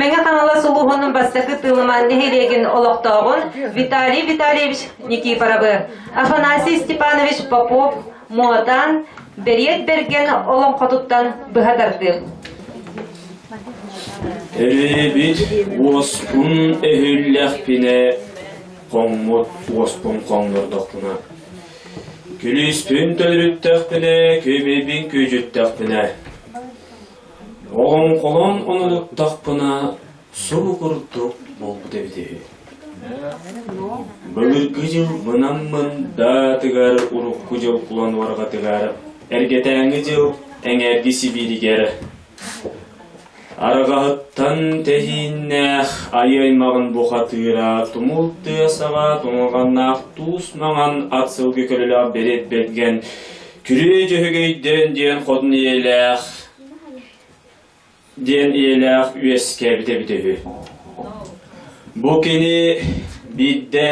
Мэҥэ Хаҥалас улууһунун бастакы Тыылыман нэһилиэгин олохтооҕун Виталий Витальевич Никифоровы, Афанасий Степанович Попов Муотан Бэриэт Бэргэн олоҥхотуттан быһа тардыы. Эбит уоспун өһүллэхпинэ, хоҥмут уоспун хоҥнордохпуна, күлүүспүн төлөрүттэхпинэ, күөмэйбин күөдьүттэхпинэ, Олоҥхолоон оҥоһуктахпына субу курдук буолбут эбит үһү. Былыргы дьыл мынаммын даатыгар урукку дьыл кулан уорҕатыгар эргэтээҥҥи дьыл эҥээрги Сибииригэр арҕаһыттан тэһииннээх айыы аймаҕын бухатыыра тумул тыа саҕа туҥаҕаннаах туус маҥан ат сылгы көлөлөөх бэриэт бэргэн Күрүө Дьөһөгөйдөөн диэн хотун ийэлээх диэн ийэлээх үөскээбит эбитэ үһү. Бу кини биирдэ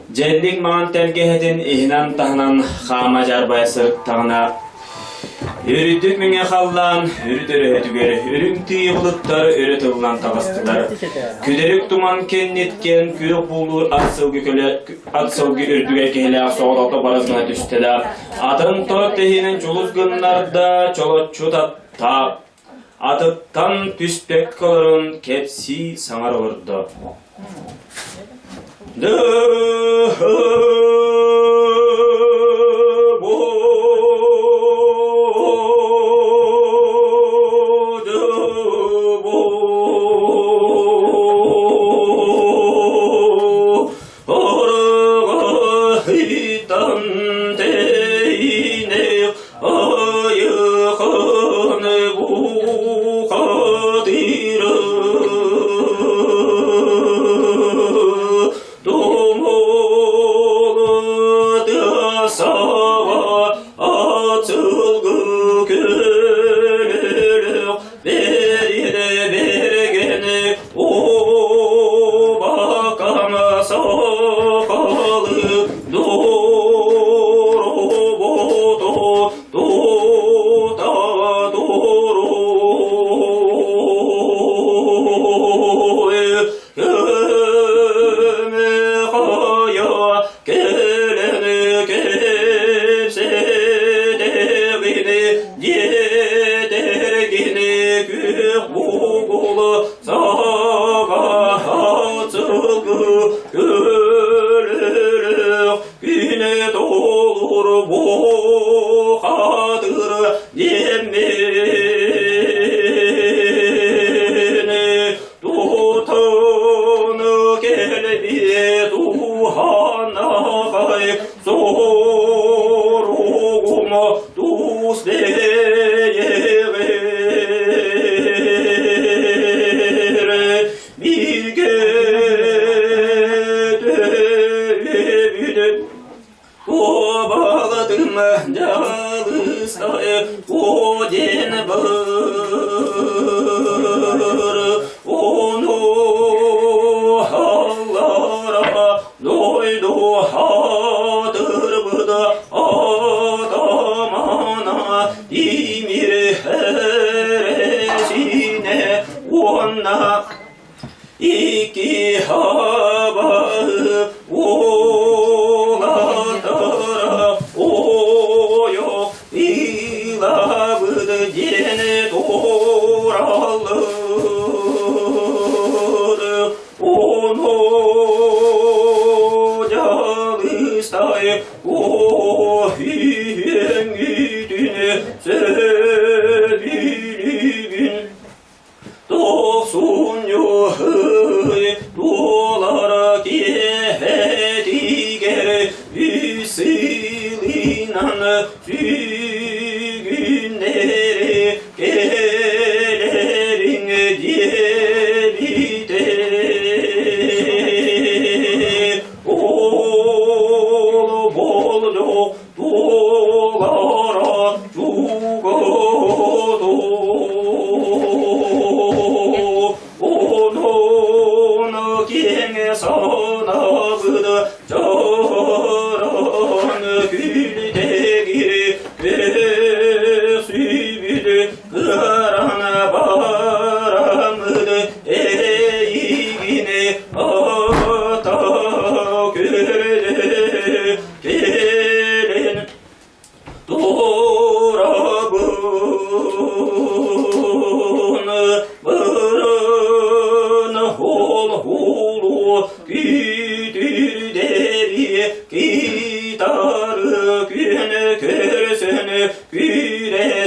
дьэллик маҥан тэлгэһэтин иһинэн-таһынан хаама дьаарбайа сырыттаҕына Үрдүк мэҥэ халлаан үрүт өрөһөтүгэр үрүҥ тыы былыттар өрө тыллан таҕыстылар. Күдэрик туман кэнниттэн күөх буулуур ат сылгы көлө ат сылгы үрдүгэр киһилээх соҕотохто барыс гына түстэ да, атын торт тэһиинин чулус гыннарда, чолоччу татта. Атыттан түспэккэ олорон кэпсии саҥара олордо.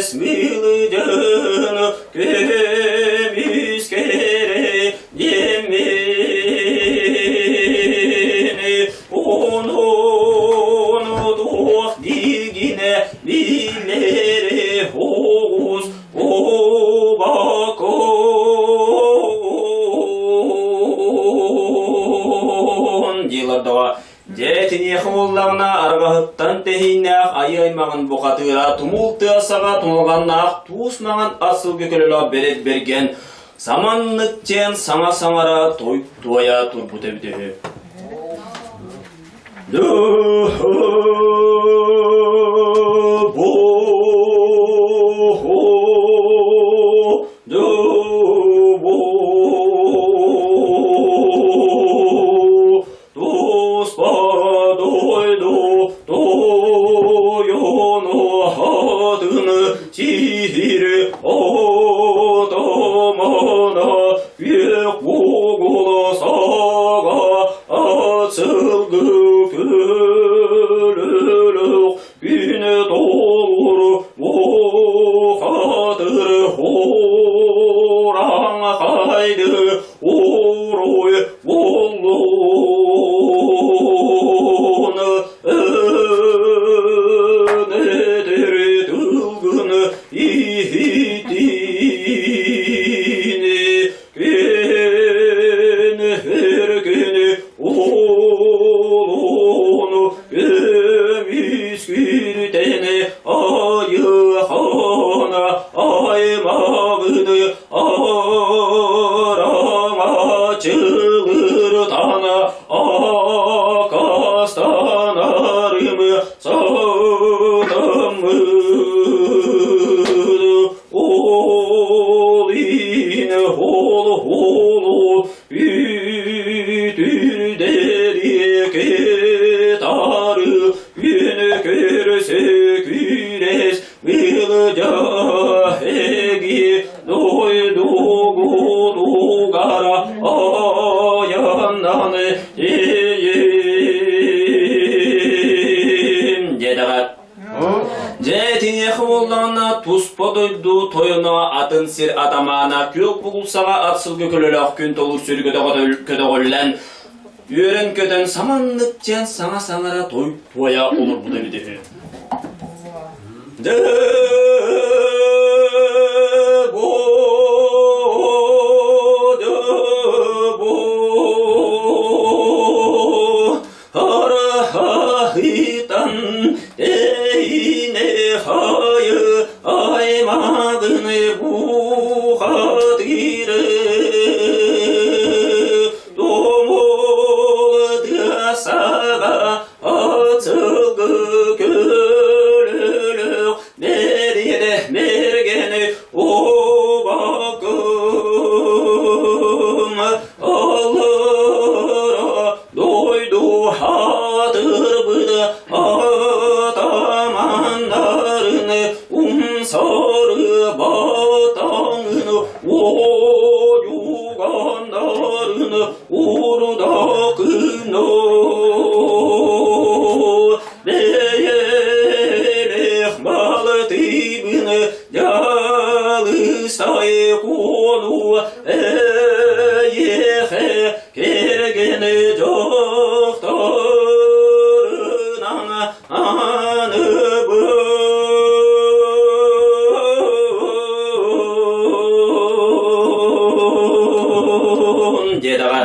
Күрэс мылдьын көмүскэрэ диэммин Ону туох диигинэ билэрэ оҕус Обакон диилэр Дьэ, итиниэхэ буоллаҕына, арҕаһыттан тэһииннээх айыы аймаҕын бухатыыра тумул тыа саҕа тумулҕаннаах туус маҥан ат сылгы көлөлөөх бэрит бэргэн саманнык диэн саҥа саҥара той туойа турбут эбит үһү. Туспа дойду тойону атын сир отомоно күөх бугул саҕа ацылгы көлөлөх күн толур бухатыр хораң хайды Уруй буоллун өнөтөрү тылгын иһитини күн өркүнү улууну көмүскүртэн айыхана аймагыны Араҥачылыртана акастанарым сатаммыт ол ин ол холу үтүрдэриэке тары күн көрсө күрес Ыылдьаһыги дойдугутугара айаннан тиийин диэтэҕэ. Дьэ итиниэхэ буоллаҕына туспа дойду тойоно атын сир атамаана күөх бугулсаҕа ат сылгы көлөлөөх күн толур сүрү көтөҕүллэн үөрэн-көтөн саманнык диэн саҥа саҥара той туойа олорбута эбит үһү. Араһытан тэйине хайы аймагыны бухатыры Тумул саҕа ацылгы көлөлөх мэрийэ мэргэни убакым аллара дойду хатырбыт атаманнарын умсары батаңын ойуганнарын урдакыны бэйэлэх малтыбын дьалысай куону эйиэхэ кэргэн дьохторунан Аныбын диэтэҕэ.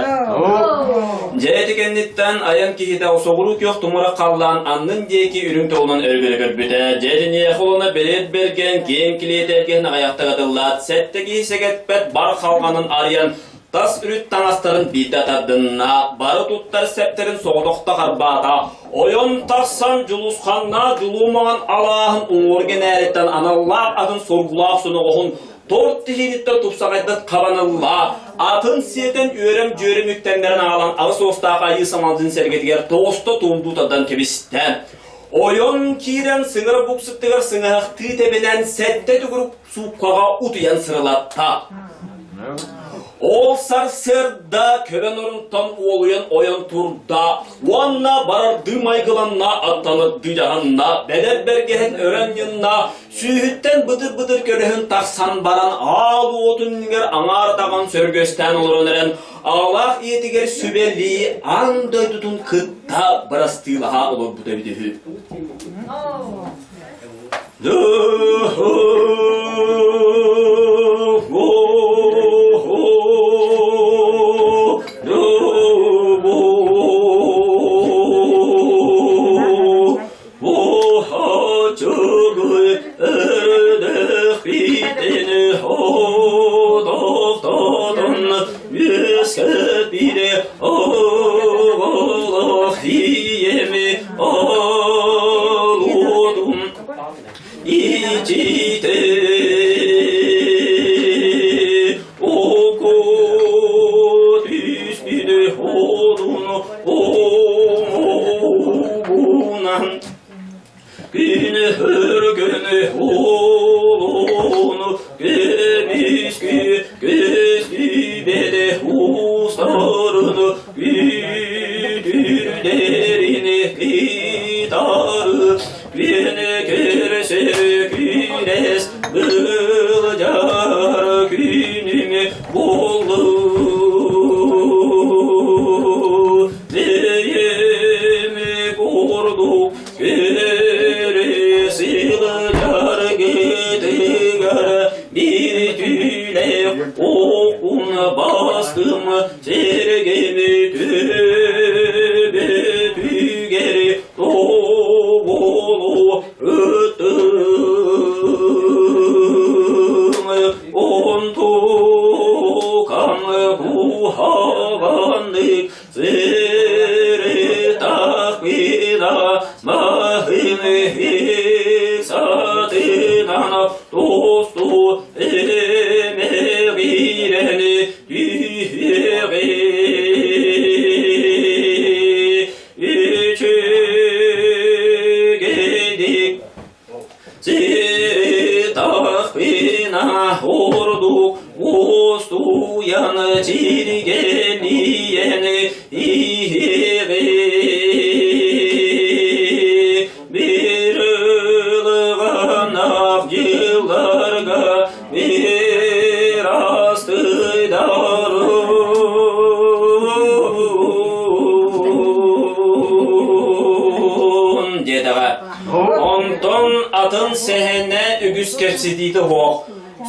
Дьэ ити кэнниттэн айан киһитэ соҕуруу күөх тумурах халлаан аннын диэки үрүҥ толунан өргөрө көрбүтэ. Дьэ итиниэхэ уонна бэриэт бэргэн киэҥ килиэтэргэн аҕыйахтык атыллаат сэттэ киһи сэгэтпэт бар халҕанын арыйан Тас үрүт таҥастарын биирдэ тардынна, бары туттар сэптэрин соҕотохто харбаата. Ойон тахсан Дьулусханнаах Дьулуу Маҥан алааһын уҥуор гэнээриттэн аналлаах атын соргулаах соноҕоһун торт тиһииниттэн тупсаҕайдык хабанылла, атын сиэтэн үөрэм-дьүөрэм үктэннэрэн аҕалан аҕыс уостаах айыы самалдьын сэргэтигэр тоҕусто туумдуу тардан кэбистэ. Ойон киирэн сыҥыра буксуттугар сыҥаһахтыы тэбинэн сэттэ төгүрүк сууккаҕа утуйан сырылатта. Ол сарсыарда көбөн орунтан уолуйан ойон турда уонна барардыы майгыланна, аттанардыы дьаһанна, бэдэр бэргэһин өрөн ньынна, сүүһүттэн бытыр-бытыр көрөһүн тахсан баран аал уотун иннигэр аҥаар даҕан сөргөстээн олорон эрэн аҕалаах ийэтигэр сүбэлии аан дойдутун кытта бырастыылаһа олорбут эбит үһү. Диэтэҕэ. Онтон атын сэһэнэ үгүс кэпсэтиитэ суох.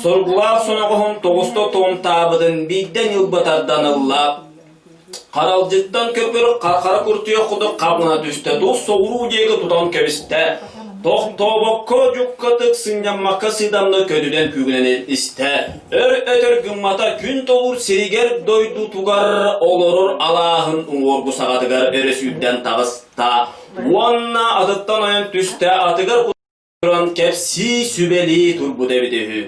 Соргулаах соноҕоһун тоҕуста туомтаабытын биирдэ ньылба тардан ылла. Харалдьыттан көпөр хара куртуйах курдук хабына түстэ, тус соҕуруу диэки тутан кэбистэ. Тохтообокко дьуккатык сынньаммакка сыдамна көтүтэн күүгүнэн истэ. Өр өтөр гыммата күн толуур сиригэр дойдутугар олорор алааһын уҥуоргу саҕатыгар өрө сүүрдэн таҕыста. Уонна атыттан ойон түстэ, атыгар туран кэпсии сүбэлии турбут эбит үһү.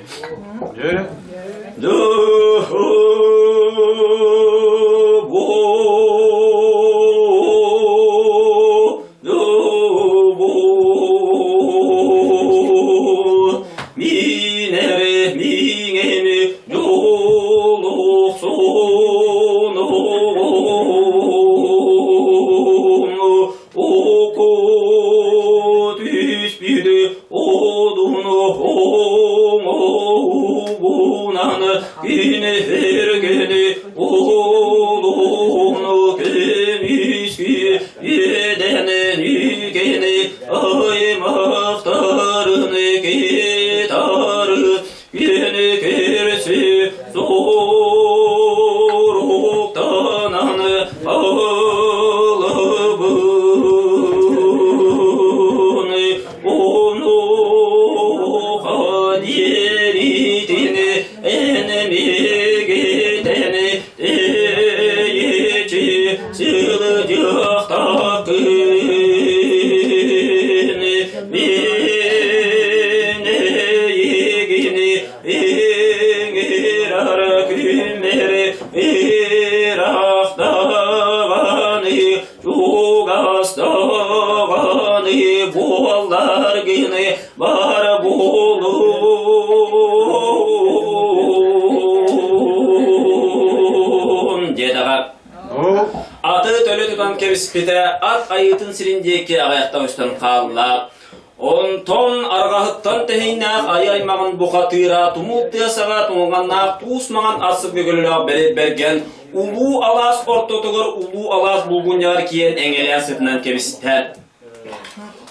испитэ, ат айыытын сирин диэки аҕыйахта көстөн хаалла. Онтон арҕаһыттан тэһииннээх айы аймаҕын бухатыыра тумул тыа саҕа туҥулҕаннаах туус маҥан арсык мөгөлөлөөх бэрит бэргэн улуу алаас ортотугар улуу алаас булгунньаҕар киэн эҥэлээн сытынан кэбистэ.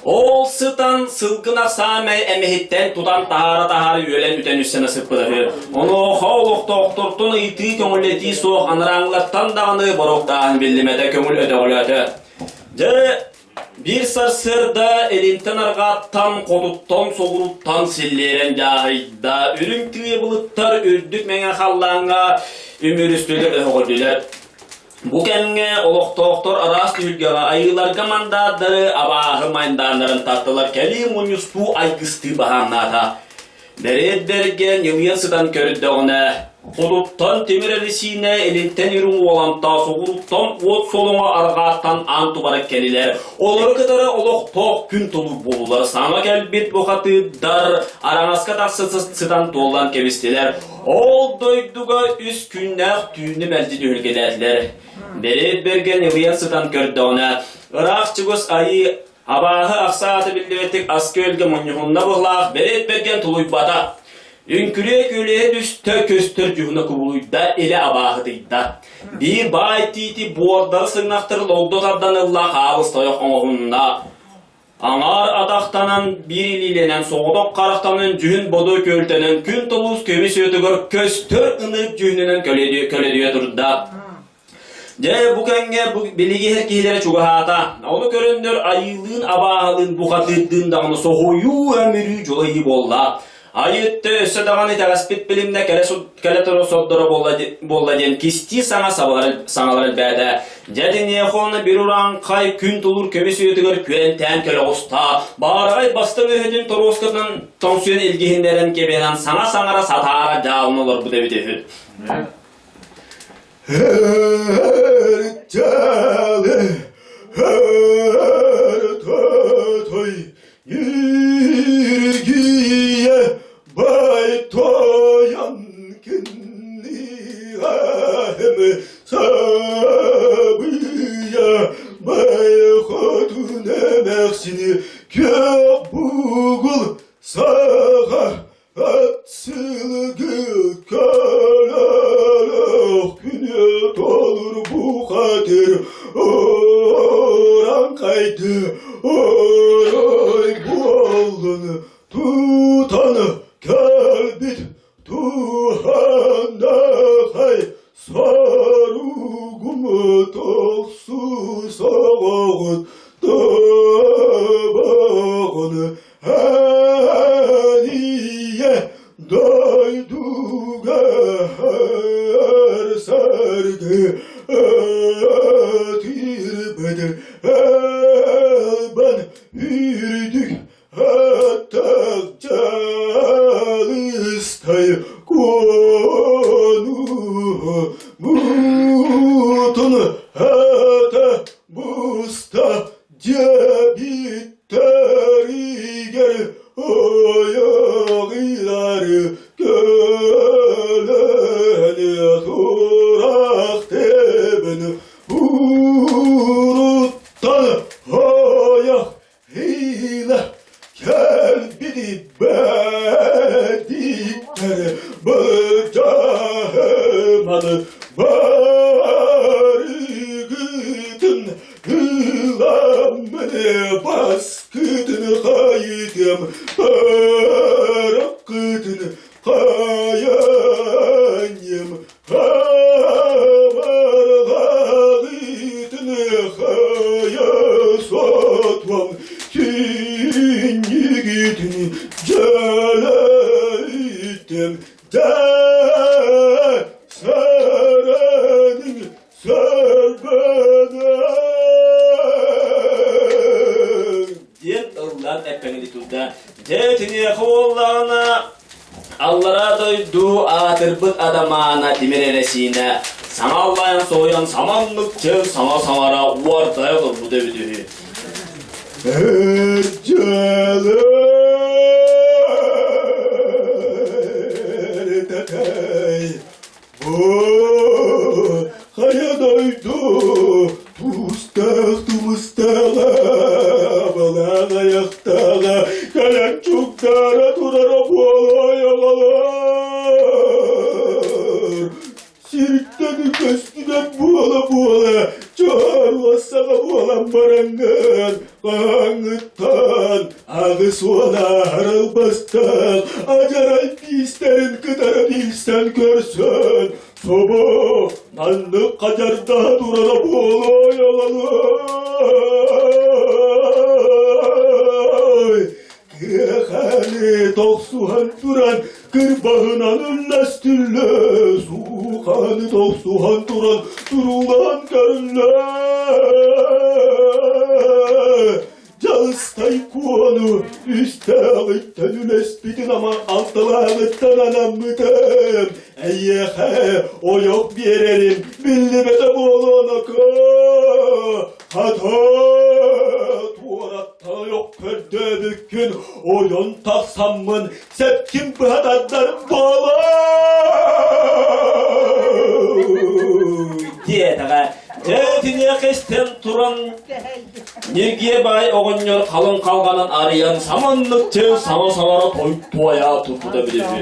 Ол сытан сылгынах саамай эмиһиттэн тутан таһаара-таһаара үөлэн үтэн үссэнэ сыппыта үһү. Онуоха олохтоохтортон ыйытыы көҥүллэтии суох анарааҥылартан даҕаны боруоктааһын биллимэтэ көҥүл өтөҕөлөөтө. Дьэ, биир сарсыарда илинтэн арҕааттан, хотуттан, соҕурууттан силлиэрэн дьааһыйда. Үрүҥ тыа былыттар үрдүк мэҥэ халлааҥҥа үмүрүстүлэр өһөҕөрдүлэр. Бу кэмҥэ олохтоохтор араас түһүлгэҕэ айыыларга мандааттары, абааһы майдааннарын тартылар, кэлии мунньустуу айгыстыы баһаамнаата. Бэриэт бэргэн ньылыйан сытан көрдөҕүнэ, хотуттан тимир эрэсиинэ, илинтэн үрүҥ уоланта, соҕурууттан уот солоҥо арҕааттан аан тубара кэлилэр. Олору кытары олохтоох күн толуур буолулар. Саҥа кэлбит бухатыырдар араҥаска тахса сытан туоллан кэбистилэр. Ол дойдуга үс күннээх түүнү мэлдьи түһүлгэлээтилэр. Бэриэт бэргэн ылыйан сытан көрдөҕүнэ, ыраах чугас айыы абааһы ахсаата биллибэттик аска-үөлгэ мунньуһунна быһылаах бэриэт бэргэн тулуйбата. Үҥкүрүө күөлэһэ түстэ, көстөр дьуһуна кубулуйда, илэ абааһытыйда. Биир баай тиити буордары сыҥнахтары логдо тардан ылла, хаалыс тойох оҥоһунна. Аҥаар атахтанан, биир илиилэнэн, соҕотох харахтанан, дьүһүн-бодо күөлтэнэн, күн толуус көмүс үөтүгэр көстөр ынырык дьүһүнүнэн көлөдүйэ турда. Дьэ, бу кэмҥэ бу билиги иһэр киһилэрэ чугаһаата. Ону көрөннөр айыылыын, абааһылыын, бухатыырдыын даҕаны соһуйуу, өмүрүү, дьулайыы буолла. Айыытты өссө даҕаны итэҕэспит билимнэ кэлэ, кэлэ турар сордоро буолла, буолла диэн кистии саҥа саҥалар элбээтэ. Дьэ итиниэхэ бір урааҥхай күн тулуур көмүс үйэтигэр күөнтээн кэлэ оҕуста. Баараҕай бастыҥ өһүтүн торуоскатынан тоҥсуйан илгиһиннэрэн кэбиһэн саҥа саҥара сатаара дьаалын олорбут эбит үһү. Ньиргийэ байтойон кинниэхэм сабыйа байхотун эмээхсини күөх бугул саха Ат-сылгы көлөлөөх күнү толур бухатыр Ураҥхайды орой буоллун тутан кэлбит туһанахай соругум тохсу соҕоҕут тобоҕун Аанийэ дойдуга саргы атыырбыт албан үрдүк аттах дьалыстай куону мутун ата буста Диэбиттэригэр ойоҕилары көлөһөнү тураах тэбэн уруттан ойох ыла кэлбити бэдиктэр былдьаһыманы барыгытын Ыламмыны баскытын хайытым, бараккытын хайанньым, хабарҕаҕытын хайа сотуом, синньигитин дьалайтым, да саранын Диэн ыллаан эппэҥнии турда. Дьэ, итиниэхэ буоллаҕына, аллараа дойду аатырбыт адамаана тимир эрэсиинэ саҥа аллайан соһуйан саманнык чөл саҥа саҥара уордайа олорбут эбит үһү. Бу хайа дойду тустаах. Киһиттэрин кытары билсэн көрсөн, собо маннык хадьардаһа турара буолуой оҕолой. Кыаханы тохсуһан туран кырбаһынан үллэстиллэ, сууханы тохсуһан туран туруулаһан көрүллэ. Дьалыстай куону үстээҕиттэн үлэспитин ама алталааҕыттан анаммытым. Эйиэхэ ойох биэрэрим биллибэтэ буолуонако. Хата туораттан ойох көрдөөбүккүн ойон тахсаммын сэпкин быһа тардар буолуо диэтэҕэ дьэ итиниэхэ истэн туран Ньиргиэ баай оҕонньор халыҥ халҕанын арыйан саманнык чээл саҥа саҥара туойа турбута билиби.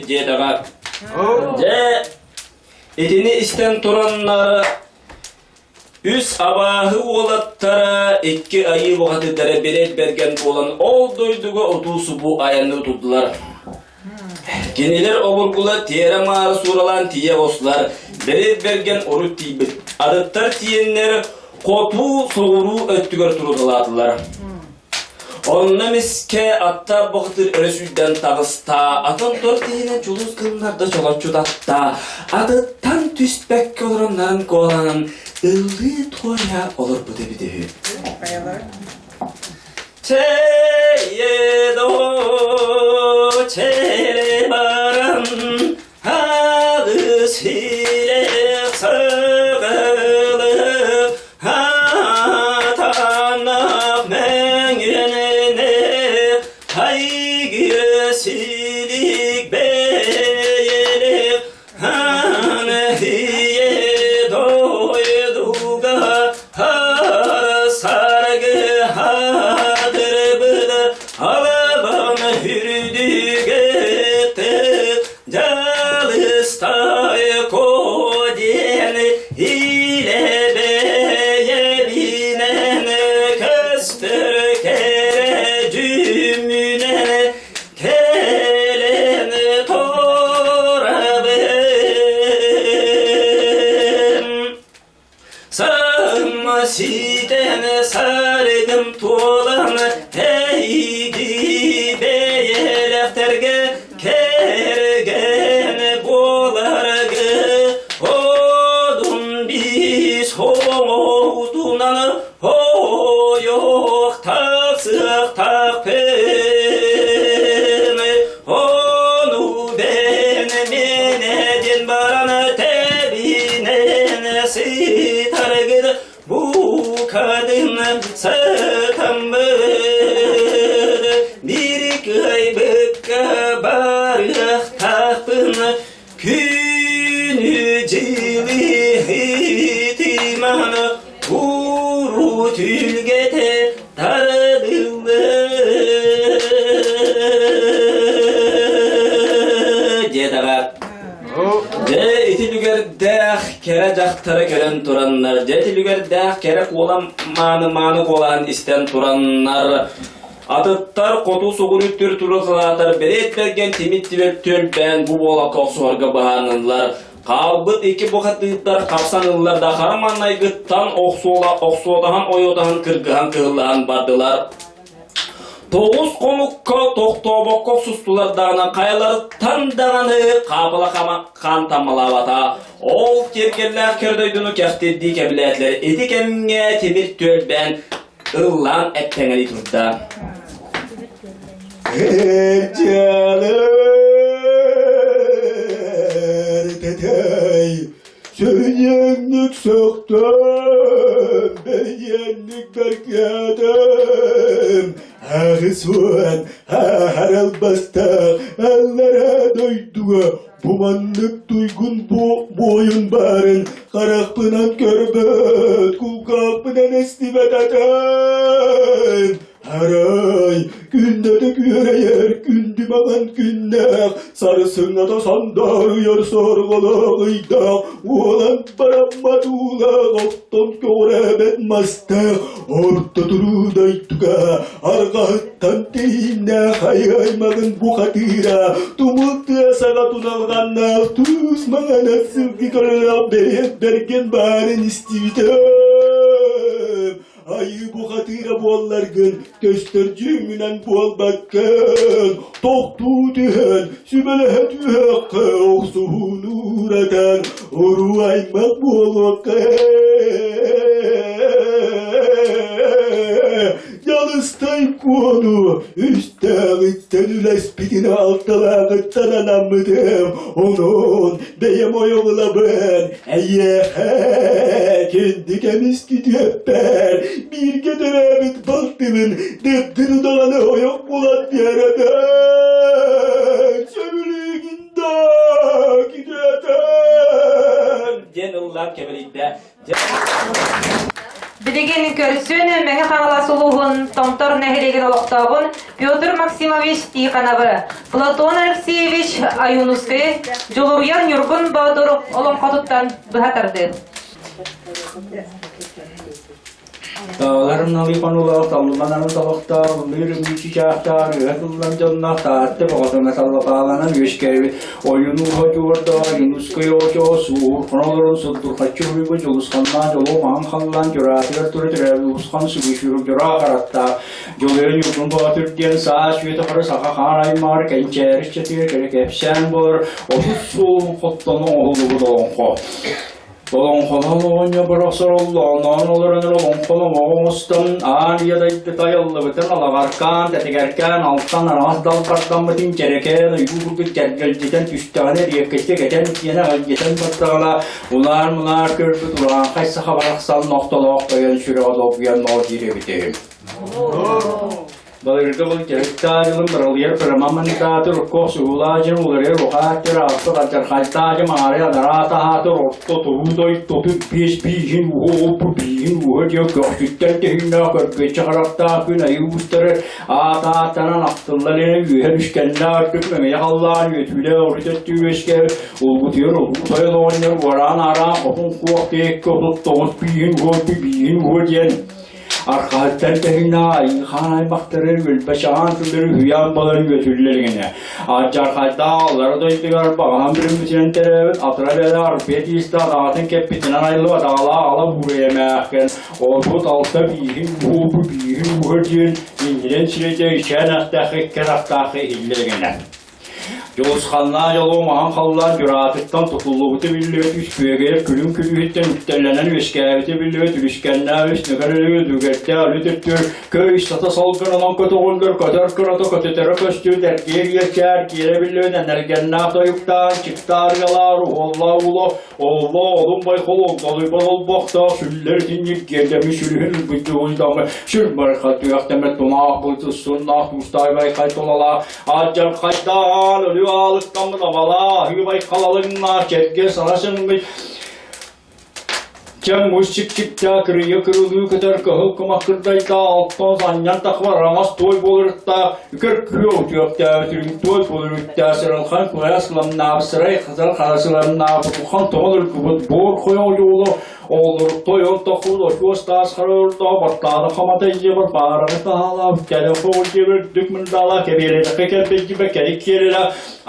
Диэтэҕэ. Дьэ, итини истэн тураннар үс абааһы уолаттара икки айыы бухатыырдара бирэт бэргэн буолан ол дойдуга утуу-субуу айанныы турдулар. Кинилэр обургулар тиэрэ-маары сууралаан тиийэ оҕустулар, бэриэт бэргэн урут тиийбит. Атыттар тиийэннэр хотуу соҕуруу өттүгэр туруталаатылар. Онно эмискэ аттаах бухатыыр өрө сүүрдэн таҕыста, атын тор киһинэн чулус гыннарда чолоччу татта, атыттан түспэккэ олорон нарын куоланан ыллыы-туойа олорбут эбит үһү. Чэйэ доо, чэрэ баран, Аҕыс илэх саҕалык, Атанах мэҥэнэ, Айгыр силик бэйэлэх, Аныһыйа дойдуга Саргы хатырбыт Алабан үрдүгэ Дьалыстай диэн илэ бэйэбинэн көстөр кэрэ дьүмүнэн кэлэн турабын. Сама ситэн саргым туолан эйиги бэйэлэхтэргэ кэргэн буоларгы одун бис хоҥоутунан ойох тахсыахтаахпын ону бэн менеден баран тэбинэн сытаргыт букатын сытаммыт бир кыайбыкка барыахтаахпын Күнү-дьылы ытыман уруу түлгэтэ тардыллы диэтэҕэ. Дьэ ити үлүгэрдээх кэрэ дьахтары көрөн тураннар, дьэ ити үлүгэрдээх кэрэ куолам мааны-мааны куолаһын истэн тураннар, Атыттар хоту сугуруттүр турусалаатар бэриэт бэргэн тимит тибэт түөлбээн бу буолакка охсуһарга быһаарыныллар. Хаалбыт икки бухатыырдар хапсан ыллар да хара маҥнайгыттан охсуола охсуотаһан ойуотаһан кыргыһан кыһыллаһан бардылар. Тоҕус хонукка тохтообокко охсустулар даҕаны хайаларыттан даҕаны хаапыла хаан таммалаабата. Ол киэргэллээх көр дойдуну кэхтирдии кэбилээтилэр. Ити кэмҥэ тимир түөлбээн ыллаан эппэҥэлии турда. Эрдьэлэр тэтэй, сөрүнньэҥник сөхтөм, бэйиэнник бэркээтим, аҕыс уон аһарал бастаах аллараа дойдуга Бу маннык туйгун буойун баарын харахпынан көрбөт, кулгаахпынан истибэт этим. Арай, күннэтэ күөрэйэр күндү маҥан күннээх, сарсыҥҥата сандаарыйар сорҕолоох ыйдаах, уолан бараммат уулаах, оттон көҕүрээбэт мастаах, орто туруу дойдуга арҕаһыттан тэйииннээх айыы аймаҕын бухатыыра тумул тыа саҕа туналҕаннаах туус маҥан сылгы көрөлөөх бэйэт бэргэн баарын истибитим айыы бухатыыра буолларгын көстөр дьүҥҥүнэн буолбаккын тохтуу түһэн сүбэлэһэ түһүөххэ охсуһууну ууратан уруу аймах буолуохха Дьалыстай Куону үстээҕиттэн үлэспитин алталааҕыттан анаммытым, онон бэйэм ойоҕулабын эйиэхэ күндү көмүс күтүөппэр бииргэ төрөөбүт балтыбын Дыддын удаҕаны ойох булан биэрэбин сөбүлүүгүн да күтүөтэн диэн ыллаан кэбирийдэ. Билигин көрсүөн Мэҥэ Хаҥалас улууһун Томтор нэһилиэгин олохтооҕун Петр Максимович Тихоновы, Платон Алексеевич Ойуунускайы Дьулуруйар Ньургун Боотур олоҥхотуттан быһа тардыы. Тааларын налыы хонуулаах, таллыман арын талахтаах, ыллыыр ымыы чыычаахтаах, ыһа тыллан дьонноох, Таатта бөҕөтөҥө таллапааланан үөскээбит ойун ууһа дьуордаах, Юнускай оочоо, сууһур хонолорун сурдурхаччы уруйга дьулусханнаан дьолуо маҥан халлаан дьураатыгар тура төрөөбүт улусхан сүгүшүрүк дьураа хараттаах, Дьулуйа Ньургун Боотур диэн саас үйэтэ хара саха хаан аймаҕар кэнчээри ыччатыгар кэрэ кэпсээн буолар 30 суолун хоттону оҥоһуллубут олоҥхо. Олоҥхолоон оҕонньор барахсан оллооноон олорон олоҥхоломоҕо оҥостон аан ийэ дойду тайыллыбытын алаҕаркаан, тэтигэркээн, алтан араҕас далбардаммытын дьэрэкээн ойуу курдук дьэргэлдьитэн түстэҕинэ эриэккэстик этэн тиэнэ эҕэлдьитэн бардаҕына унаар-мунаар көрбүт урааҥхай саха барахсан нохтолоох тойон сүрэҕэ долгуйан ноо диир эбитэ үһү. Былыргы былдьаһыктаах дьылын быралыйар кыраман мандаатыр, уккуох сугулаах дьыл уларыйар ухааттыр, аҕыспыт алдьархайдаах дьыл маҥаарый анараа таһаатыр, орто туруу дойдутун биэс бииһин ууһа уоппу бииһин ууһа диэн көхсүттэн тэһииннээх көрбүөччү харахтаах күн айыы уустары аат ааттанан ахтыллар эрэ үөһэ үскэннээх үрдүк мэҥийэ халлаан үөтүүлээх урут өттүү үөскээбит улгутуйар улуу тойон оҕонньор уораан-аараан хотун куох киэккэ 39 бииһин ууһа бииһин ууһа диэн Архаһыттар тэһинэ айыҥхаан аймахтары өлбөчөҕөн тыллары үһүйээн балар үөтүллэригинэ алдьархайдаах аллара дойдугар баҕаһан бүрүммүтүнэн төрөөбүт атыра бэлэ арбыйа тиистээх аҕатын кэппитинэн айыллыбат аҕалаах ала буурайа эмээххин 36 бииһин уһуубу бииһин ууһа диэн иннинэн сирэйдэ ичээн астаах икки арахтаах иһиллэригинэ Дьулусханнаах дьолуо маҥан халлаан дьураатыттан тутуллубута биллибэт үс күөгэйэр күлүм күлүүһүттэн үктэллэнэн үөскээбитэ биллибэт үлүскэннээх үс нөкөр өлүгү дүгэрдээх өлү төттүөр көй сата салгынынан көтөҕүллэр көтөр кырата көтүтэрэ көстүү дэргиэр иэрчээр киэрэ биллибэт энэргэннээх тойуктаан чыктаарыгалаар уоллаа ууло оллоо олун байхол олдолуйбат олбохтоох сүллэр итинник гиэрдэми сүлүһүн ылбыт сүр барха түөхтэмэ тунаах былтыссуннаах туустай байхай тулалаах Алдьархайдаан өлүү аалыктаммыт абалаа, аһыы халалыҥнаах чэргэ сана сыҥмыт Чэм муус чик-чиктээ кырыйа кырылыы көтөр кыһыл кумах кырдайдаа оттон санньан тахвар араҥас туой буоларыттаа үкэр күө утүөхтээбит үрүҥ туой буоларыттаа сыралхан куйаас ламнаабыт сырай хатар хара сыламнаабыт улахан тоҥон ыргыбыт буор хойоҥ дьуулу Олор тойон тохуун очуос таас харордоо баттаана хамата ийэбэр баараҕы таһаалаах кэлэ хоҕу дьиэбэр үрдүк мындаалаах кэбиэлэтэххэ кэлбэйдибэ кэрик киэрэлэ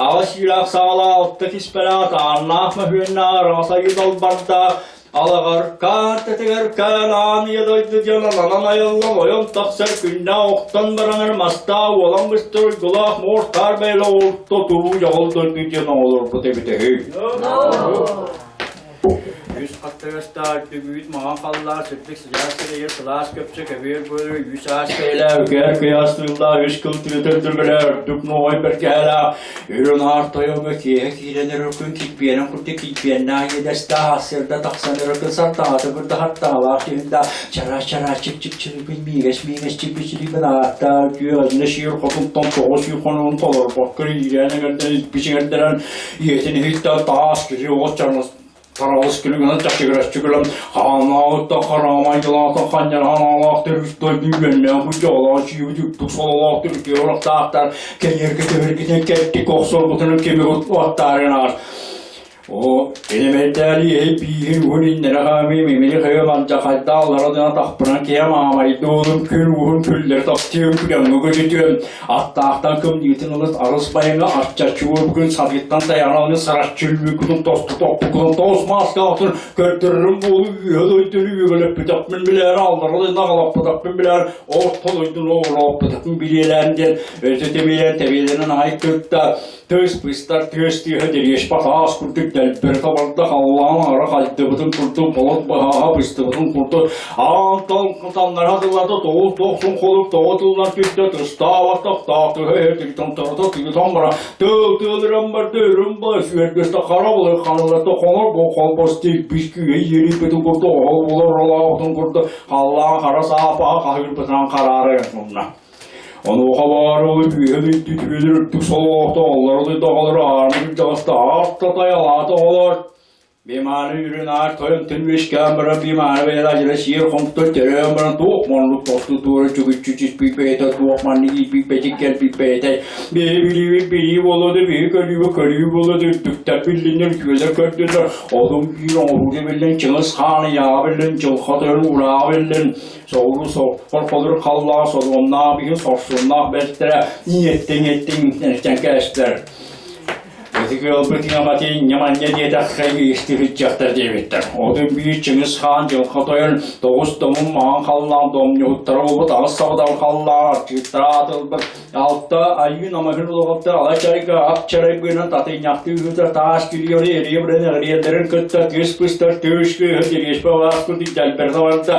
аҕа сиилээх саалаах алта киспэлээх тааннаах мөһүөннээх араҕас айыы далбардаах алаҕар каартатыгар каалаан ийэ дойду диэн ананан айыллан ойон тахсар күннээх охтон баранар мастаах уолан быстар уйгулаах муортаар бэйэлэ орто туруу дьоҕул дойду диэн оҥолорбут эбитэ үһү. Үс хаттыгастаах үрдүк үүт маҥан халлаан сырдык сыдьаан сирэйэ сылаас көпсө көбүөр буолар үс аас бэйэлээх үкээр куйаас тыыллаах үс кыл тыытыр дүргэлээх үрдүк нуоҕай бэргэһэлээх үрүҥ аар тойоҥҥо киэһэ киирэн эрэр күн килбиэнин курдук килбиэннээх иэдэстээх ассыырда тахсан эрэр күн сартаҥата курдук хартаҥалаах дьүһүндээх чараас-чараас чип-чип-чилипин миигэс-миигэс чип-чилипин ааттаах үтүө адьына сиир хотунтан тоҕус үй хонугун толорбокко иирээн эҥэрдэн илбис иҥэрдэрэн Ийэтин иһиттэн таас киһи оҕус чаҥыс тараҕыс күлүгүнэн чачыгыраччы күлэн хаанааҕыттан хараамай дьылаатан ханньараан төрүс дойду үгэннээх удьоолоох чиибит үрдүк сололоох түргү орохтаахтар кэйэргэ төбөргүтэн кэлтик охсоргутунан кимигут уоттаарынаар О, элементари эһи бииһин уһун иннэрэ хаамыы мимини хайа мандьахайдааллара дына тахпынан киһи маамайдуунум күн уһун күллэри таптыым күдэҥҥэ көтүтүөм Аттаахтан кымньыытын ылыт арыс байыҥа арчаччы уорбукун саргыттан тайаҕын сараччы үлбүккүтүн тосту тохпуккутун тоҕус мааскаҕытын көрдөрөрүм буолу үөһэ дойдуну үөгэлэппитэхпин билээр аллара дойдуну аҕалаппытахпын билээр орто дойдуну оҕолооппутахпын билиэлээн диэн өтө тэбиэлээн тэбиэлэнэн аҕай кытта тыас быстар тыас тыаһа дэриэспэ таас курдук дэлбэритэ барда халлаан аара хайдыбытын курдук болот быһааһа быстыбытын курдук аан таҥнара тыллата тоҕус тохсун холук тоҕо тыллар түстэ тыстаабатах таатыһа тыытан тыытан бара тыл тыалыран барда өрүм ба сүөргэстэ хара булай ханалата хонор бу холбос тиийбис күүһэ иэрийбитин курдук оһол булар олоохтун курдук халлаан хара саапаһа хаһыырбытынан хараара мунна Онуоха баар ол үөһэ дойду түбэлэр үрдүк солоохто оллоро дойду оҕолоро ааны кырдьаҕаста аартатай алаата оҕолор Бимааны үрүн аар тойон түн үөскээн баран бимааны бэйэлэ дьыла сиэр хомтор төрөөн баран туох маннык тосту туора чүгүччү түспүт бэйэтэ туох маннык ииппит бэдик кэлбит бэйэтэ биһи билиибит билии буолуо да биһи көрүүбү көрүү буолуо да үрдүктэр биллиннэр үтүөлэр көрдүлэр одун биир оҥоһуута биллэн Чыҥыс хаан ыйааҕа биллэн Дьылҕа тойон уурааҕа биллэн Соҕуруу сорхолору халлаҕа содуомнаах биһи сорсуннаах бэртэрэ иэттиҥ иэттиҥ кээстэр. Ытык ыалбыт ыаматы инньэ-манньа диэтэххэ истибит дьахтар диэбиттэр. Отун биир Чыҥыс Хаан дьылҕа тойон тоҕус домун маҥан халлаан домньуһуттара буолбут аҕыс сабыдал халлаан арчыыттара аатылбыт алта айыы намыһын улаҕаттар ала чарайга ап чарай быынан татыйнахтыы ыытар таас кириэри эрийэ быран эҕириэллэрин кытта тыас быстар тыас кыыһы тириэспэ бааспыт дэлбэрхэ барда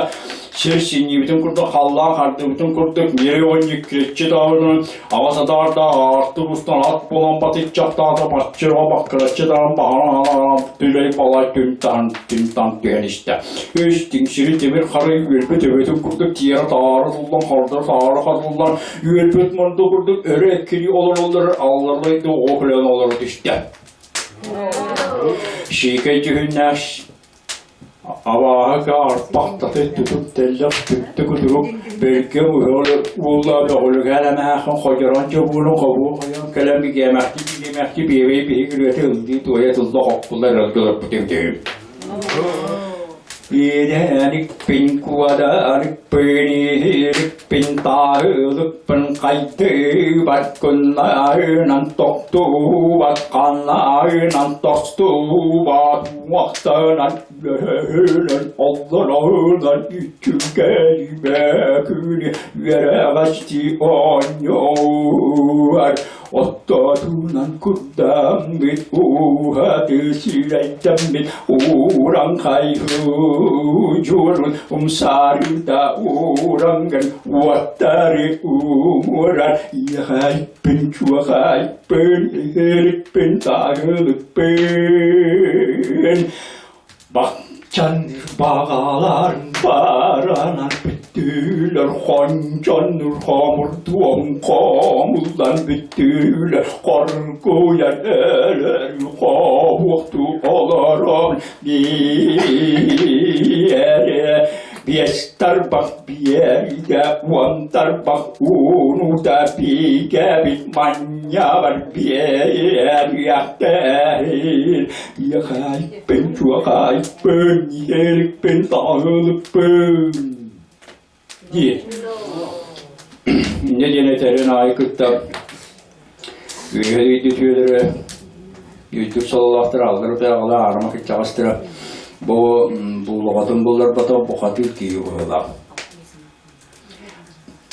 сир синньиибитин курдук халлаан хардыбытын курдук ньирэй оҕонньук кириччи таһынан Аҕа сатаардаах аартык устан ат буолан батыччахтаата баччыраҕа баккыраччы даҕан баһаран алааран түлэй-балай түн-таһан түн-таҥ түһэн истэ. Үс тиҥсири тимир харый үөрбүт өбөтүн курдук тиэрэ таары туллан хардары таары хатыллан үөрбүт мунду курдук өрө эккирии олороллор аллардай оҕо күлэн олоро түстэ. Шиикэй дьүһүннээх Абааһы арбахтаты тутук тэллэх түптэ кутурук бэркэ уолла бөҕүлүгээн эмээххин ходьорон чобуурун хобуу хойон кэлэн бигиэмэхти бигиэмэхти биэбэй биһи күрүөтэ ыллыы туойа тылла хоккулла ыралгыларбыт үтүм. Иэдэникпин куодарыкпын тааһылыкпын хайдыбат куннайынан тохтубат ханнайынан тостубат уохтанан үлэһэнэн оллоронон үчүгэй бэкүнү үөрэҕэсти оонньууар Оттотунан курдаммыт ууһаты сирэйдэммит уураҥхай дьуорун умсаарыта уураҥгын уоттары умурар иэхэйпин чуохайпын иһирикпин тааһылыкпын Бахчанныр баҕалар баранан бүттүлэр, хончоннур хомурдуом хомуллан бүттүлэр, хоргуйан өлөр хоһуохтуу олорон биэрэ Биэс тарбах биэрдэ, уон тарбах уунута бигэбит манньабар биэриэхтээх. Иэхэйпин, чуохайпын, иһэрикпин, таһылыкпын диир. Инньэ диэн этэрин аайы кытта үөһэ үтүөлэрэ Үүттүк сололоохтор аллар утуйаҕала аарыма кыччаҕастара бу буулаҕатын булларбатах бухатыыр киһи быһыылаах.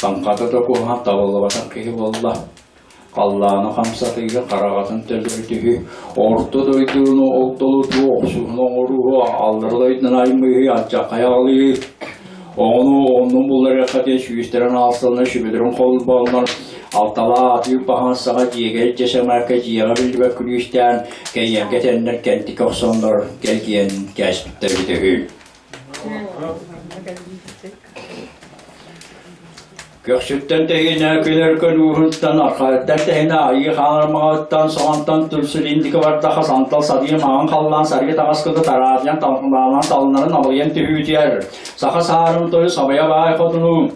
Таҥхата да куһаҕан табыллыбатах киһи буолла. Халлааны хамсатыыга хараҕатын төлөрүтүһүү, орто дойдуну олдолутуу, охсуһуну оҥоруу, аллара дойдунан аймыыһыы, алдьархай аҕалыы, Оҕону оҕоннун булларыахха диэн сүүстэрин аалсаллар сүбэлэрин холбооннор алталаа атыыр баһан саҕа дьиэгэ илдьэ сэмээркэ дьиэҕэ биллибэт күлүүстээн кэйиэргэ тэннэр кэнтикэ охсоннор кэлгиэн кээспиттэр эбитэ үһү. Көхсүттэн тэһиинэ күнэр көлүүһүттэн, архаһыттан тэһиинэ айыы хаалармаҕыттан, соҕонтон түрсүлиндики бардаха сантал садыы маҕан халлаан саргы таҕас кыты тараатыйан талхылаанан талынарын абылыйан түһүүтүгэр саха саарын тойу сабайа баай хотуну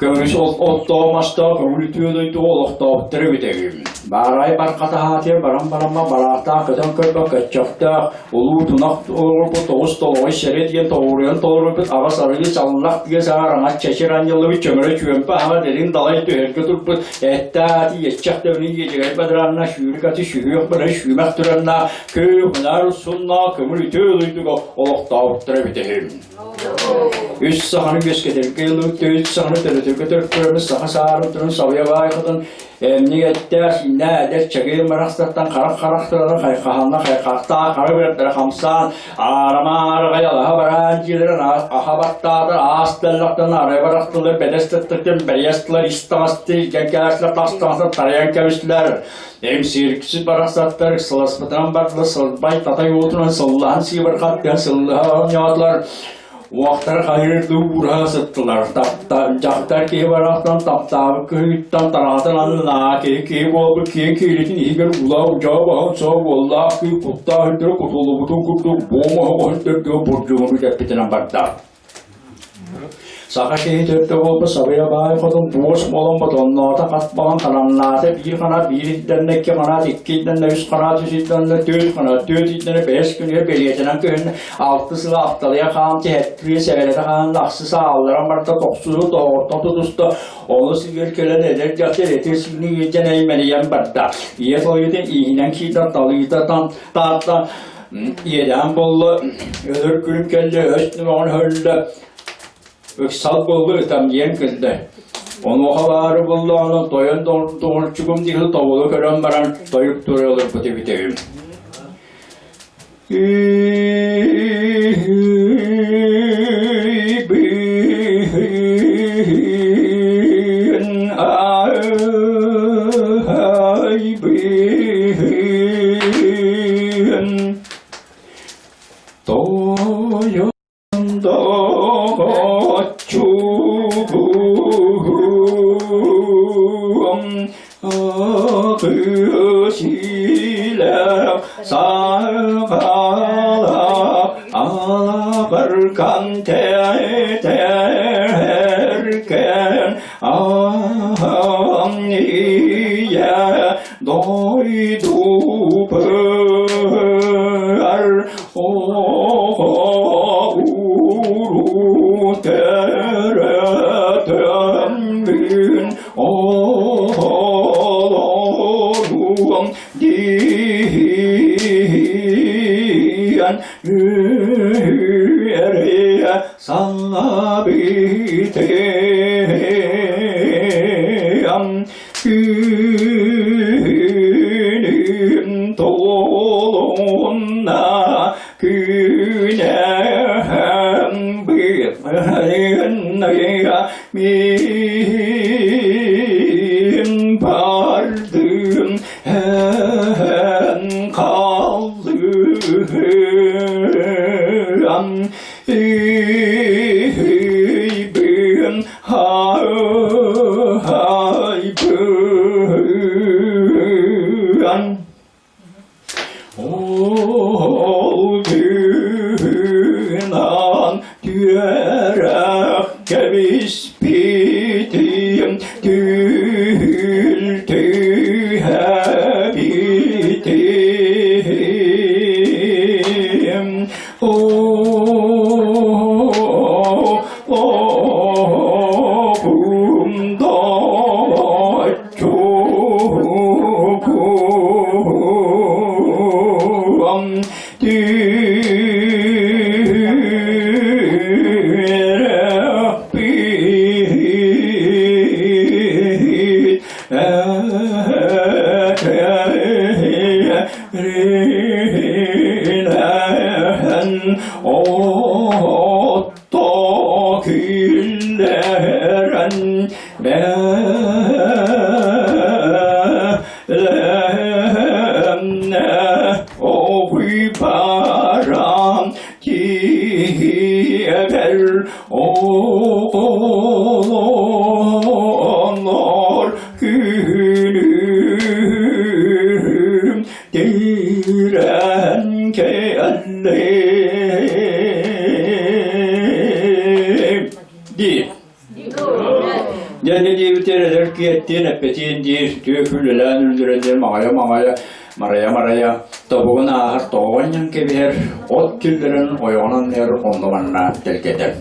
Көмүс оттоо мастаа көҥүл үтүө дойду олохтообуттар эбит үһү. Баарай бархатаһаатыйа баран барамма бараахтаах көтөн көрбөх көччөхтөөх улуу тунах олорбут тоҕус толоҕой сэрэ диэн тоҕуруйан толорбут аҕас арыы чаллах тыа саҕа чэчир анньыллыбыт чөмөрө чүөмпэ аһаҕа дириҥ далай түһэргэ турбут эттээх ати иэччэх төбөнү иэдьэгэй бадараанна сүүрүк аты сүһүөх быра сүүмэх туранна күөх унаар сунна көҥүл үтүө дойдуга олохтообуттара эбит үһү. Үс саханы үөскэтэргэ ылыбыт үс саханы төрөтөргө төркөрөмүс саха саарын турун сабыйа баайхытын эмник эттээх сииннээ эдэр чэгиэн барахсаттан харах харахтарынан хайхаһанна хайхахтаах хара бэртэрэ хамсаан аарамаарҕай алаһа бараан дьиэлэрин аха баттаатар аас тэллэхтэн арай барахтылар бэдэс тыттыктан бэрийэстилэр ис таҥасты илдьэн кээстилэр тас таҥастар тарайан кэбистилэр Эмсиэрксит барахсаттар сыласпытынан бардылар, сылбай татай уотунан сыллаһан сыыбархаттыан сыллаһа оонньоотулар. Уохтара хайырдыы уураһа сыттылар. Дьахтар киһи барахсан таптаабыт кыһыыттан тараатын аннынаа киһи киһи буолбут киһи кииритин иһигэр улаа удьаа баһын соо уоллаах кыы куттаах үрдүрэ кутуллубутун курдук буом оһоҕоһун төрдүгэр бурдьугуну тэппитинэн барда. Саха киһи төрдө буолбут сабыйа баай хотун буос буолан ботонноото хат балан тараннаата биир ханаат биир ирдэннэ икки ханаат икки ирдэннэ үс ханаат үс ирдэннэ түөрт ханаат түөрт ирдэннэ бэһис күнүгэр бэлиэтэнэн көһүннэ алты сыла алталыйа хаан тиһэттириэ сэбэрэтэ хаан ахсыс аалларан барда тохсуһу тоҕоттон тутуста Олус үөр кэлэн эдэр дьахтар этир-сиини илдьэн эймэлийэн барда. Ийэ тойутун ииһинэн киирдэ, талыыта таатта, иэдээн буолла, өлөр күнүм кэллэ, өс нөмөҕүн өллө, ыксал буолла, ытамньыйан кэллэ. Онуоха баары буоллаҕына тойон доҕорчугум диэки тобулу көрөн баран тойук тура олорбут эбит Дойдубар Оҕо-уруу төрөтөммүн оҕолоруом диэн үөрэ санаабытым Күнүм туолунна күнэм быһынныга мин бардым эн қалдым Үйбүн хайбын Ол күнан түөрэх кэбиспитим түүл түһэбитим Отто күллэрэн бэлэмнэ оҕуйбарам тиэбэр оҕолонор күнүм Тиирэн кэллим дии. Дьэ диэбитэр эдэр киэттиэн эппэтиэн диир түөкүлэлээн үллэрэллэр маҕайа-маҕайа марайа-марайа тобугун ааһар тоҕоҕонньон кэбиһэр от киллэрэн ойоҕунан нэр онно-манна тэлгэтэр.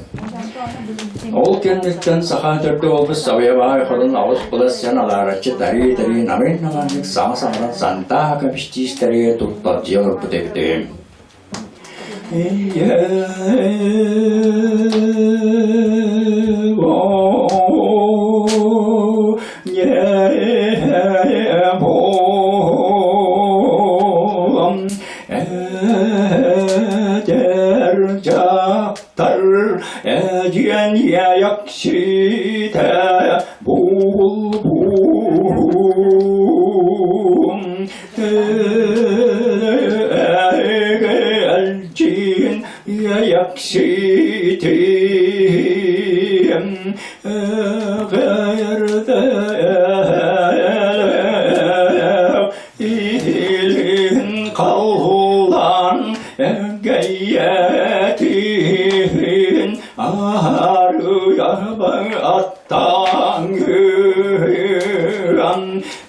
Ол кэнниттэн саха төрдө буолбут Сабыйа баай хотун аҕыс былас сиэн алаараччы тарыы-тарыы намыын-наманнык саҥа саҥаран сантаа көмүстиистэри тутталдьыйа олорбут эбит үһү. Тар эдьиэн иэйэкситэ булбум Элдьиин иэйэкситим Илин халлан эгэйэтин арыйан. Таҥыан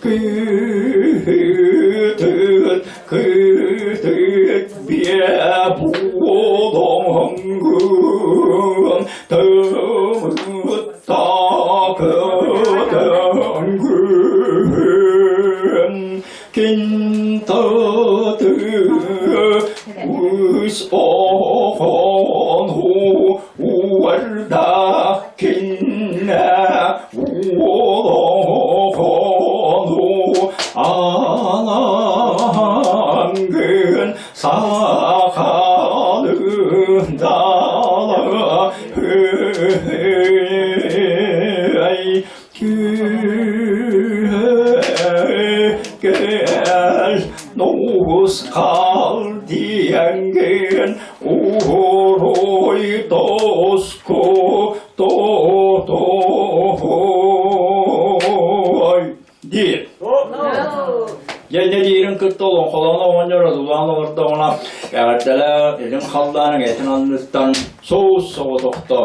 кыытыт кытыт биэ буолоҥгун тымыт такытангын кинтаты үс оҕону уордах киннэ уолоҕону анаангын сахалын дала эй кэл нусхал диэнгин уруй тоску тотоой диир. Дьэ диирин кытта олоҥхолоон оҕонньор одулаан олордоҕуна эҕэрдэлээ илин халлаан этин анныттан соус соҕотохто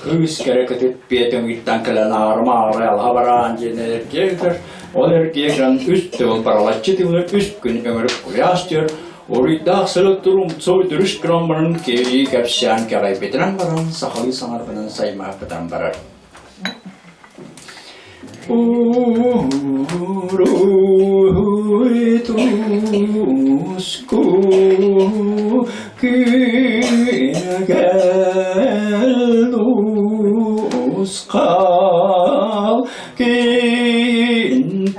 кыыс кэрэ кытыт биэтин ыйыттан кэлэн аарыма аарай алаһа бараан диэн эргиэ ыытар. Ол эргиэ гынан үс тыл баралаччы тылы үс күн өҥүрүк куйаас түөр Уруйдаах сырыттыр умсу дүрүс гынан баран киирии кэпсээн кэҕэйбитинэн баран сахалыы саҥарбынан саймааппытан барар. Уруй туску күгэл ускал Кинтатыа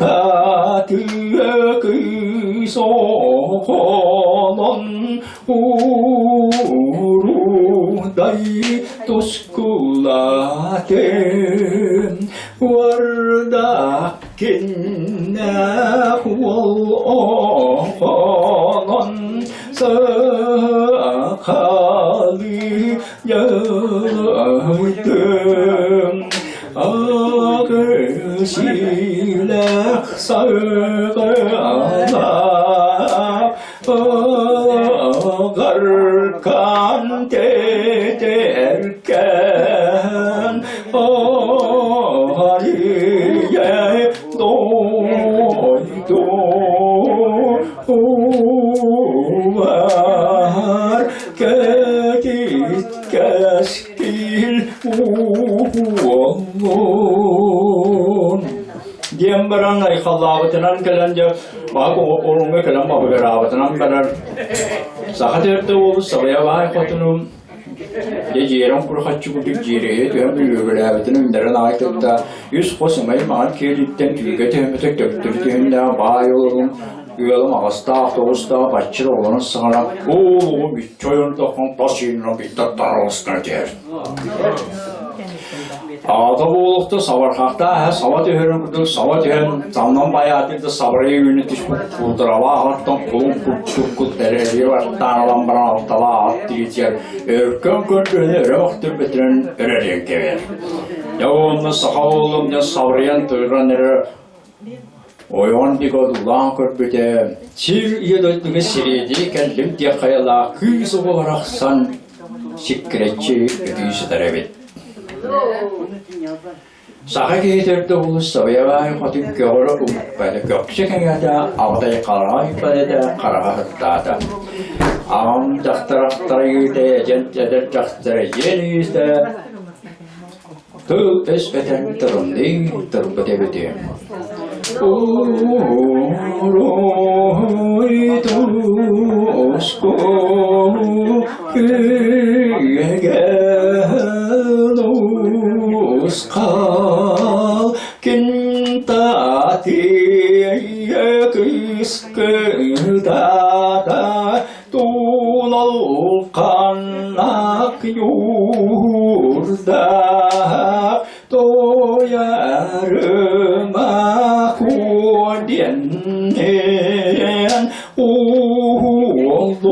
кыыс оҕонон урудай тускулаатын уордах киннээх уол оҕонон сахалыы дьалайтым Силэх саргылаах Гаркан тэтэркэн Ария дойду Улар кэтит кэскил уоллун диэн баран айхаллаабытынан кэлэн дьэ баак оруҥҥа кэлэн бабыгыраабытынан барар саха төрдө уолу сабыйа баай хотунум дьэ дьиэрэн курхаччы курдук дьиэрэйэ түһэн бүлүүгэлээбитин үндэрэн аҕай кытта үс хос ымай маҥан киэлиттэн түүлгэ түһэммитэ төптөрү түһүннээх баай олорун ыалым аҕыстаах тоҕустаах баччыр оҕолорун саҕана оо бүччү ойон тоххон тас ииннэн биттэр таралыскана түһэр Аҕата буолуохта сабархахтаа саба түһэрин курдук саба түһэн самнан байаатыр да сабарайы үүнэ түспүт куударалаах оттон кулун курдук тэрэлиэ баттаан ылан баран алталаах ат тириитигэр өркөн көрдүһүнэ өрө охтурбутунан өрөрүөн кэбэр. Дьэ уонна саха уолум дьэ сабарыйан туран эрэ Ойоҕун диэки одуулаан көрбүтэ, сир ийэ дойдуга сириэдийэ кэллим диэх хайалаах кыыс оҕо барахсан сиккирэччи ытыы сытар эбит. Саха киһитэ өрдө олус сабыйабаай хотун көҕөрө укпата, көксө кэҥээтэ, абатай хараҕа ыйбат хараҕа сыттаата. Аҕам дьахтар ахтарыыта, эдьэн эдэр дьахтар эдьиэн ыйыта, Тыл өс этэн тырымныы турбут эбитим. Уруй туску күөгэл усхал кинтатия кыскыдата Тулалханнах юрда тоярыма куоденнен уоллум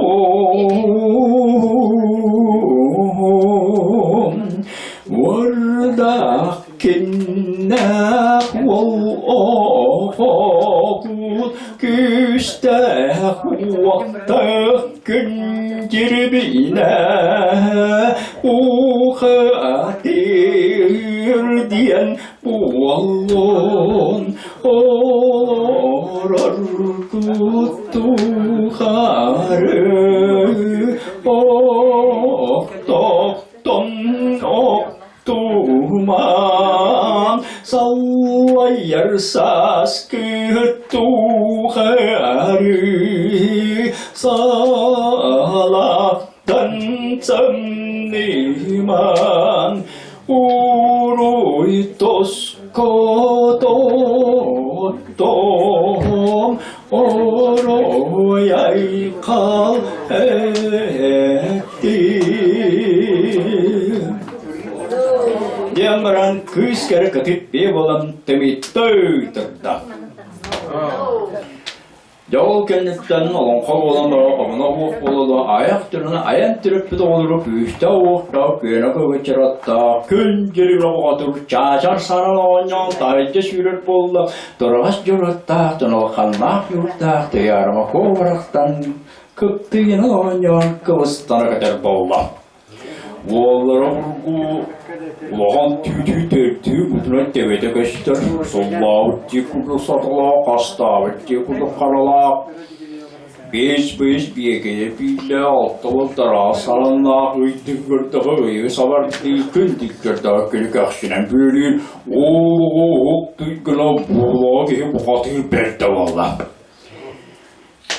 Уордах киннэх уол оҕокут Күүстээх уоттаах күн дьирибинэ ухатыыр диэн Оллон олорор куттухары охтохтон оттуман саллайар сааскы тухары салах Танцамниман уруй тоскототтом орой айхал эттим. Диэн баран кыыс кэрэ кытыт бие буолан тымиттыы турда. Дьэ ол кэнниттэн олоҥхо буолан баран хомуна уох буолуо айах түрүнэ айан төрөппүт оҕолору күүстээх уохтаах күөнэ көбөччөр аттаах күн дьирибинэ оҕотур чаачар саран оонньоон таһырдьа сүүрэр буолла тураҕас дьуруттаах туналханнаах юртаах тыйаарыма куобарахтан кыптыйынан оонньоон кыбыстана көтөр буолла. Уоллара обургу улахан түүтүү төрдүү бутунан төбөтө көстөр, суллаабыт дии курдук сотолоох, хастаабыт дии курдук харалаах, бэс-бэс биэкэйэ бииллээх, алта уолтараах сараннаах, ыйдык көрдөҕө ыйы сабардыы, күндүк көрдөҕө күнү көхсүнэн бүөлүүр, уу-уһук туйгуна буолуоҕа киһи бухатыыр бэрдэ буолла.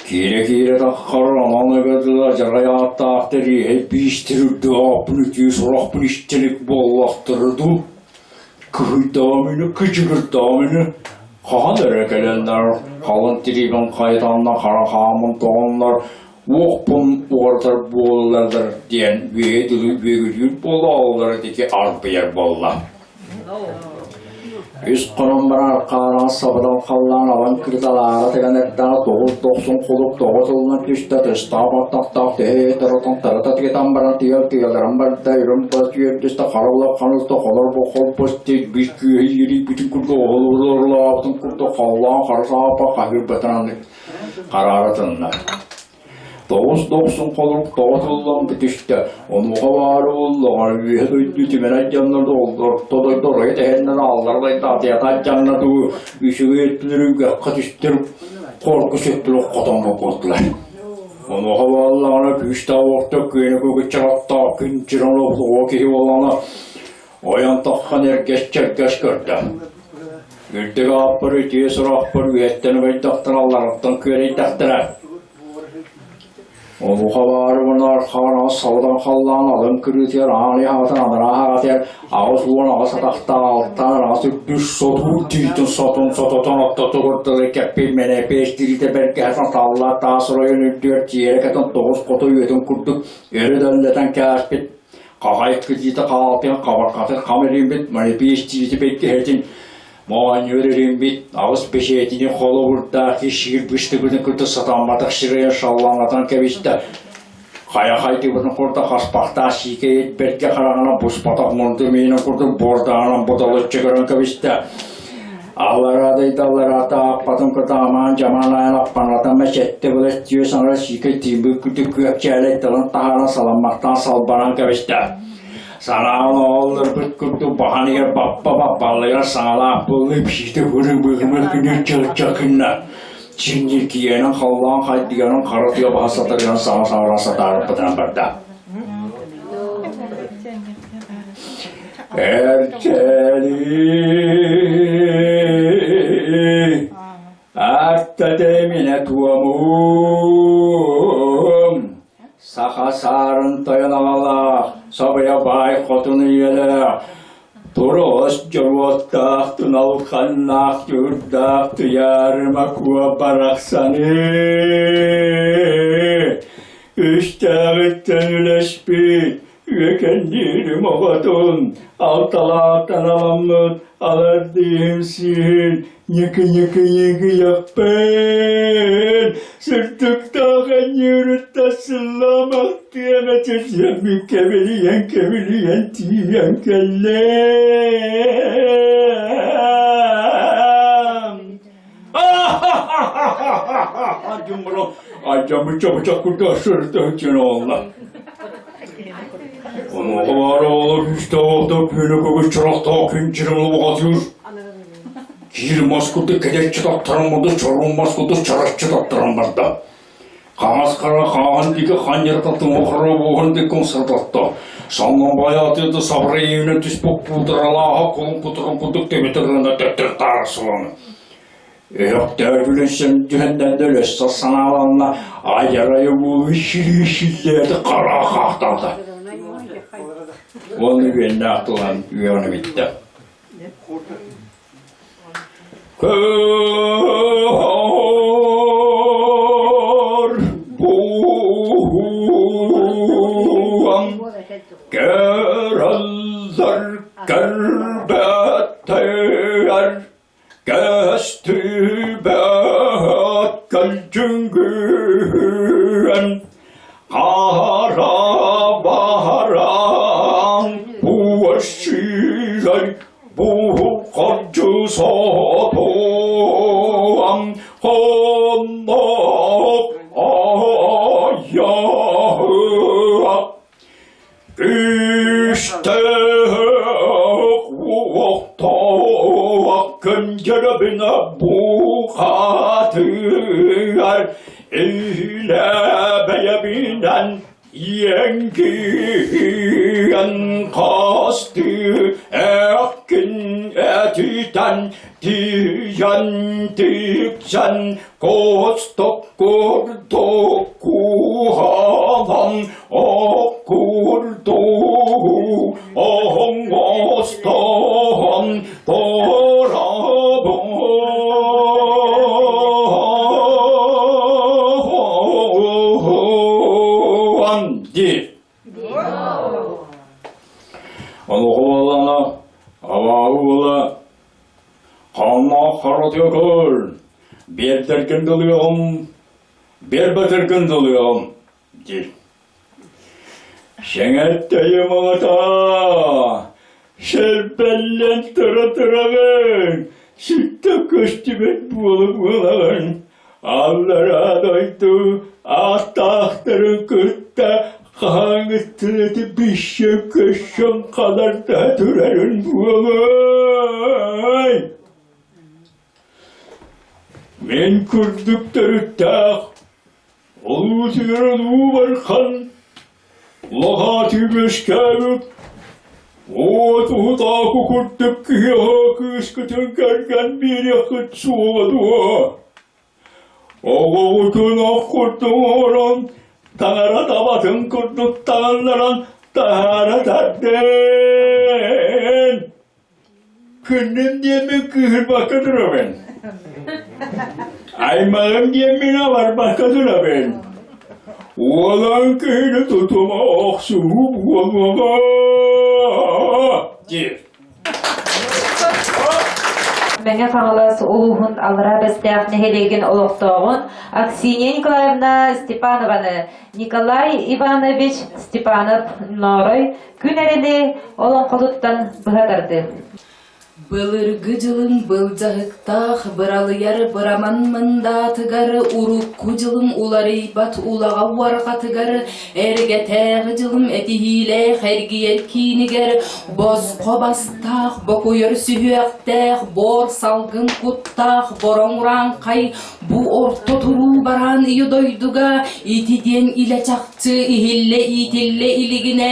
Киирэ-киирэ таххар онон эбэтэр адьарай ааттаах тэриэһэй биистэр үрдүк ааппын үтүө сурахпын истэ илик буоллахтара дуу, кыһыйдаҕым ини, кыдьыгырдаҕым ини, хаһан эрэ кэлэннэр халыҥ тириибин хайытаннар хара хааммын тоҕоннор уохпун уҕарытар буоллардар диэн үөһэ дылы үөгүлүүр буолааллара диэки арбыйар буолла. Үс хонон баран аркаараҕа сабыдал халлаан алан кырдалаара тыган эрдэҕэ тоҕус дохсун кулук тоҕо тылынан түстэ тыстаах баттахтаах төһө тарытан тарыта тыгытан баран тыал тыалыран барда үрүҥ бас үөрдүстэ хара улахан уста холор бу холбос тиэрбит күөһэ иирийбитин курдук оһолурлаабытын курдук халлаан хара саапа хаһыырбатын аннык хараара тынна. Тоҕус дохсун холурук тоҕо тыллан бүтүстэ, онуоха баары буоллаҕына үөһэ дойду түмэн айдьаннар орто дойду оройо тэһэннэр ааллар дойду атыйата айдьанна дуу, үчүгэй өттүлэр үгэххэ түстэр, хоргус өттүлэр хотоҥҥо куоттулар. Онуоха буоллаҕына күүстээх орто күөнэ көкүччэр оттоох күн сирин оҕо киһи буоллаҕына ойон таххан эргэс-чэргэс көрдө. Үрдүк ааппар үтүө сурахпар үөһэттэн убайдахтар аллараттан күөрэйдэхтэрэ. Онуоха баары мунар хараҕа сабыдан халлаан алын кырыытыгар аан аһаҕатын анараа аһаҕатыгар 88 атахтаах алтан араҕас үрдүк сотуу тиитин сотун сототон ортотугар дылы кэппит мэнэпиэс тириитэ бэргэһэтин талла таас оройун үрдүгэр тиэрэ кэтэн тоҕус хоту үйэтин курдук өрө дэллэтэн кээспит хахай кытыыта хаалтыан хабарҕатын хам илиммит мэнэпиэс тириитэ бэргэһэтин Моонньуур илиммит аҕыс бэчээтини холобурдаах ишиир быстыбытын кытта сатамматах сирэйэ шаллаҥатан кэбистэ. Хайа хайдыбытын курдук хаспахтаах сиикэй бэргэ хараҕынан буспатах мунду миинин курдук буордааҕынан бодолуччу көрөн кэбистэ. Аллараа дайда аллараата ааппатын кытта амаан дьамаан айан аппаҥатан мэчэттэ былас түө саҥара сиикэй тиимбит күтүк күөкчээлэй тылын таһааран саламмахтаан салбанан кэбистэ. Санаан оҕолорбут курдук бахан иһэр баппа баппаллыгар саҥалаах буолла ипсиитэ хыры-быһымыр күнү чыгча Чинниркийэнэн халлаан хайдыганын хара тыа баһа сатарыган саҥа саҥаран сатаарыппытынан барда. Эрчэли Артатемине туомум Саха саарын тойон аҕалаах, собуйа баай хотун үйэлээх, туруос дьоруоттаах, туналханнаах, дьуурдаах Туйаарыма Куо барахсаны үстээҕиттэн үлэспит, Үөкэнниирим оҕотун, алталаахтан аламмыт алардыым сиһин ньыкы-ньыкы-ньыкыйахпын сырдыктаах анньыырыттан сыллаамахтыам этирдиэммин кэбилийэн-кэбилийэн тиийэн кэллим. Айдьаммыча-быча курдук сырдык олла. Онуоха баара оҕолор үстэ оҕото күнү көбүс чорохтоох күн чырымы буҕатыыр. Чиир мас курдук кэдэччи таттаран барда, чоруун мас курдук чараччы таттаран барда. Хаҥас хара хааһын диэки ханньарта тыҥа хара буоһун диэки умсататта. Саллан байаатыыта сабра иинэ түспүт пуударалааһа кулун кутурун курдук төбөтөрүнэ төттөр таара сыланы. Өһөхтөөр үлэсэм түһэннэн өлөссө санааланна айарайы буолу шилии шиллээти хара хаахтаата. Уонна үөннээх тылан үөҕүнэ бүттэ. Көр буһуам көрөллөр көрбөттөр Көстүбэт көлдьүҥгүөн хара баран буощуй бухордьу сотуан хоннох айаһыа Күүстээх уохтаах күндүрүбүнэ бухатыгар илэ бэйэбинэн иэҥкийэн хастыы эккин этитэн тиийэн тиксэн кустук курдук куһаҕан Оккурдуу оҥостон торабын диир. Олоҕуолана абааһы уола хааннаах харатыа көр, биэрдэргин дылыаҕым, биэрбэтэргин дылыаҕым диир. Сэҥэртэйим аҕата, сэрбэллэн тура-тураҕын, сүттэ көстүбэт буола-буолаҕын, аллараа дойду ааттаахтарын кытта хаһааҥҥыттан ити билсэн-көрсөн халардаһа турарын буолуой? Мин курдук төрүттээх Улуутугар улуу бархан, лаҕааты үөскээбит, уот уһутааку курдук киһиэхэ кыыскытын кэргэн биэриэххит суоҕа дуо? Оҕоҕутун ох курдук оҥорон, таҥара табатын курдук таҥыннаран таһаара тардын! Күннүм диэммин кыыһырбакка турабын. Аймаҕым диэммин абарбакка турабын. Уолан киһини тутума охсуһуу буолуоҕа диир. Мэҥэ Хаҥалас улууһун Аллараа Бэстээх нэһилиэгин олохтооҕун Аксинья Николаевна Степанованы Николай Иванович Степанов Ноорой Күн эрэли олоҥхотуттан быһа тардыы. Былыргы дьылым былдьаһыктаах быралыйар быраман мындаатыгар, урукку дьылым уларыйбат улаҕа уорҕатыгар, эргэтээҕи дьылым этиһиилээх эргийэр киинигэр, босхо бастаах, бокуйар сүһүөхтээх, буор салгын куттаах бороҥ урааҥхай бу орто туруу бараан ийэ дойдуга ити диэн илэ чахчы иһиллэ-иитиллэ илигинэ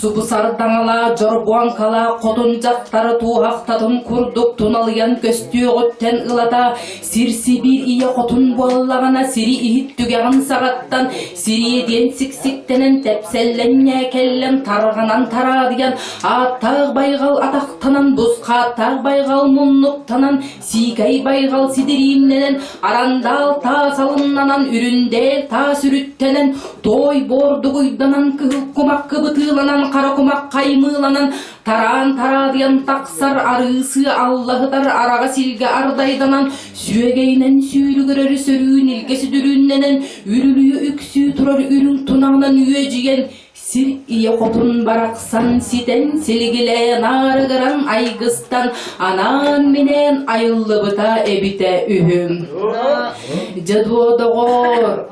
субу сардаҥалаах дьоргуоҥкалаах хотун дьахтары туоһахтатын курдук туналыйан көстүөҕүттэн ылата сир-сибиир ийэ хотун буоллаҕына сири иһит түгэҕин саҕаттан сириэ диэн сиксиктэнэн тэпсэллэн ньээкэллэн тарҕанан тараадыйан ааттаах байҕал атахтанан бусхааттаах байҕал муннуктанан Сиикэй байҕал сидириимнэнэн, арандаал таас алыннанан, үрүндээл таас үрүттэнэн, туой буордугуйданан, кыһыл кумах кыбытыыланан, хара кумах хаймыыланан, тараан тараадыйан тахсар, арыы-сыа аллаһытар, араҕа силгэ ардайданан, сүөгэйинэн сүүрүгүрэр сөрүүн илгэ сүдүрүүннэнэн, үрүлүйэ үксүү турар үрүҥ тунаҕынан үөдьүйэн, Сир ийэ хотун барахсан ситэн силигилээн аарыгыран айгыстан анаан-минээн айыллыбыта эбитэ үһү. Дьэ дуо доҕоор!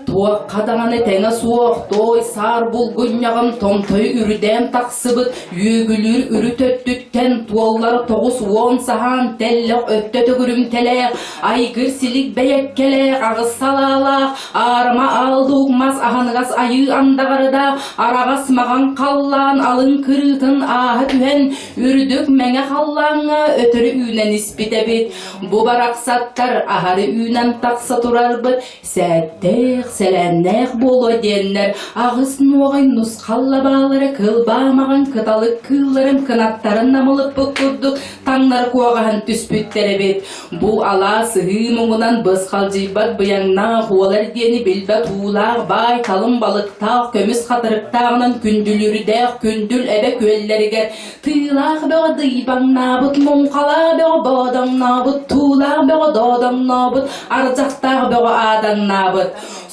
Туохха даҕаны тэҥэ суох туой саар булгунньаҕын томтойу үрдээн тахсыбыт үөгүлүүр үрүт өттүттэн туоллар 90 саһаан тэллэх өттө төгүрүмтэлээх айгыр силик бэйэккэлээх аҕыс салаалаах аарыма ааллуук мас аһыныгас айыы андаҕарыдаах араҕас маҕан халлаан алын кырыытын ааһа түһэн үрдүк мэҥэ халлааҥҥа өтөрү үүнэн испит эбит. Бу барахсаттар аһары үүнэн тахса турарбыт сээттээх, сэлээннээх буолуо диэннэр аҕыс нуоҕай нусхал лабаалара кылбаамаҕын кыталык кыылларын кынаттарын намылыппыт курдук таҥнары куоҕаһан түспүттэр эбит. Бу алаас сыһыы муҥунан бысхалдьыйбат быйаҥнаах уолар диэни билбэт уулаах баай талым балыктаах көмүс хатырыктааҕынан күндүлүүрдээх күндүл эбэ күөллэригэр Тыылаах бөҕө дыйбаҥнаабыт, муҥхалаах бөҕө боодоҥнообут, туулаах бөҕө доодоҥнообут, ардьахтаах бөҕө аадаҥнаабыт.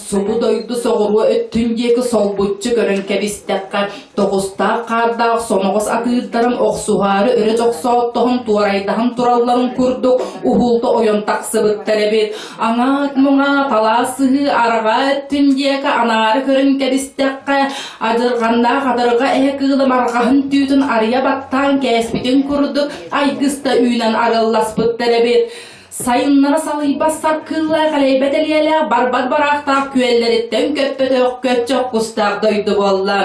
Субу дойду соҕуруу өттүн диэки солбуччу көрөн кэбистэххэ, тоҕустаах хаардаах соноҕос атыырдарым охсуһаары өрө дьохсооттоһон туорайдаһан туралларын курдук уһулта ойон тахсыбыттар эбит. Аҥаат-муҥаат алаас сыһыы арҕаа өттүн диэки анаары көрөн кэбистэххэ, Адырҕаннаах адырҕа эһэ кыылым арҕаһын түүтүн арыйа баттаан кээспитин курдук айгыста үүнэн арылласпыттар эбит. Сайыннара салыйбат саркыыллаах элэйбэт элиэлээх барбат бараахтаах күөллэриттэн көппөтөх көччөх кустаах дойду буолла.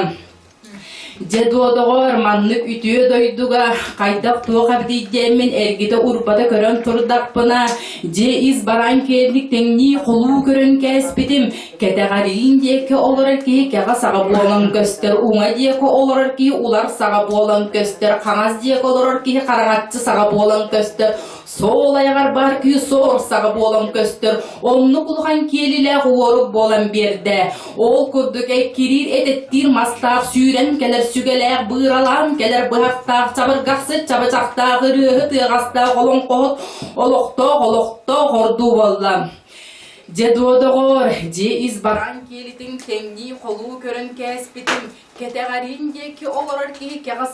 Дьэ дуо доҕоор, маннык үтүө дойдуга хайдах туох эбитий диэммин эргитэ-урбата көрөн турдахпына, дьиэ ис бараан киэҥник тэҥнии холуу көрөн кээспитим, Кэтэҕэриин диэки олорор киһи кэҕэ саҕа буолан көстөр, уҥа диэки олорор киһи улар саҕа буолан көстөр, хаҥас диэки олорор киһи хараҥаччы саҕа буолан көстөр, суол айаҕар баар киһи суор саҕа буолан көстөр, оннук улахан киэлилээх уорук буолан биэрдэ. Ол курдук эккириир этэттиир мастаах сүүрэн кэлэр сүгэлээх быыралаан кэлэр быһахтаах чабыргахсыт чабычахтаах ырыаһыт ыаҕастаах олоҥхоһут олохтоох олохтоох ордуу буолла. Дьэ дуо доҕоор, дьиэ ис бараан киэлитин тэҥнии холуу көрөн кээспитим, кэтэҕэриин диэки олорор киһи кэҕэ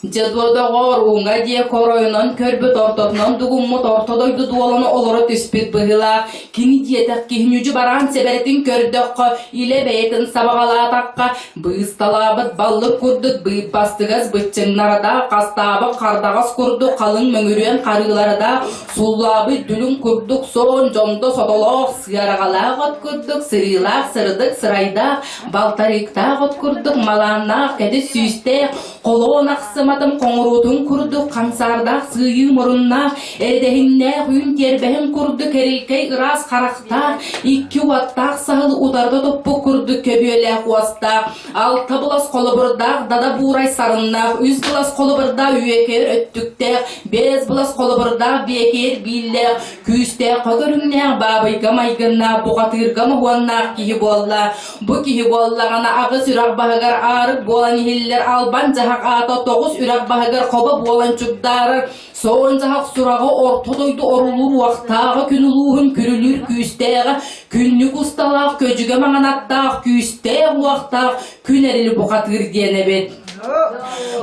Дьэ дуо доҕоор, уҥа диэки оройунан көрбүт, ортотунан дугуммут орто дойду дуоланы олоро түспүт быһыылаах. Кини диэтэх киһи ньүдьү бараан сэбэрэтин көрдөххө, илэ бэйэтин сабаҕалаатахха, быысталаабыт баллык курдук быыппастыгас быччыҥнарадаах, хастаабыт хардаҕас курдук халыҥ мөҥүрүөн харыыларадаах, Суллаабыт дүлүҥ курдук соон дьондо сотолоох, сыараҕалаах от курдук сырыылаах сырдык сырайдаах, балтарыыктаах от курдук малааннаах кэтит сүүстээх, холоон ахсыматым хоҥоруутун курдук хамсаардаах сыыйыы муруннаах, эрэдэһиннээх үүн тиэрбэһин курдук эрилкэй ыраас харахтаах, икки уоттаах саһыл утарыта туппут курдук көбүөлээх уостаах, алта былас холобурдаах дада буурай сарыннаах, үс былас холобурдаах үөкээр өттүктээх, Бэс былас холобурдаах биэкээр бииллээх, күүстээх көрүҥнээх баабыйга майгыннаах бухатыырга моһуоннаах киһи буолла. Бу киһи буоллаҕына аҕыс үрэх баһыгар аарык буолан иһиллэр албан дьаһах аата тоҕус үрэх баһыгар хобо буолан чугдаарар соон дьаһах сураҕы орто дойду орулуур уохтааҕа күн улууһун күрүлүүр күүстээҕэ күннүк усталаах көдьүгэ маҥан аттаах күүстээх уохтаах күн эрили бухатыыр диэн эбит.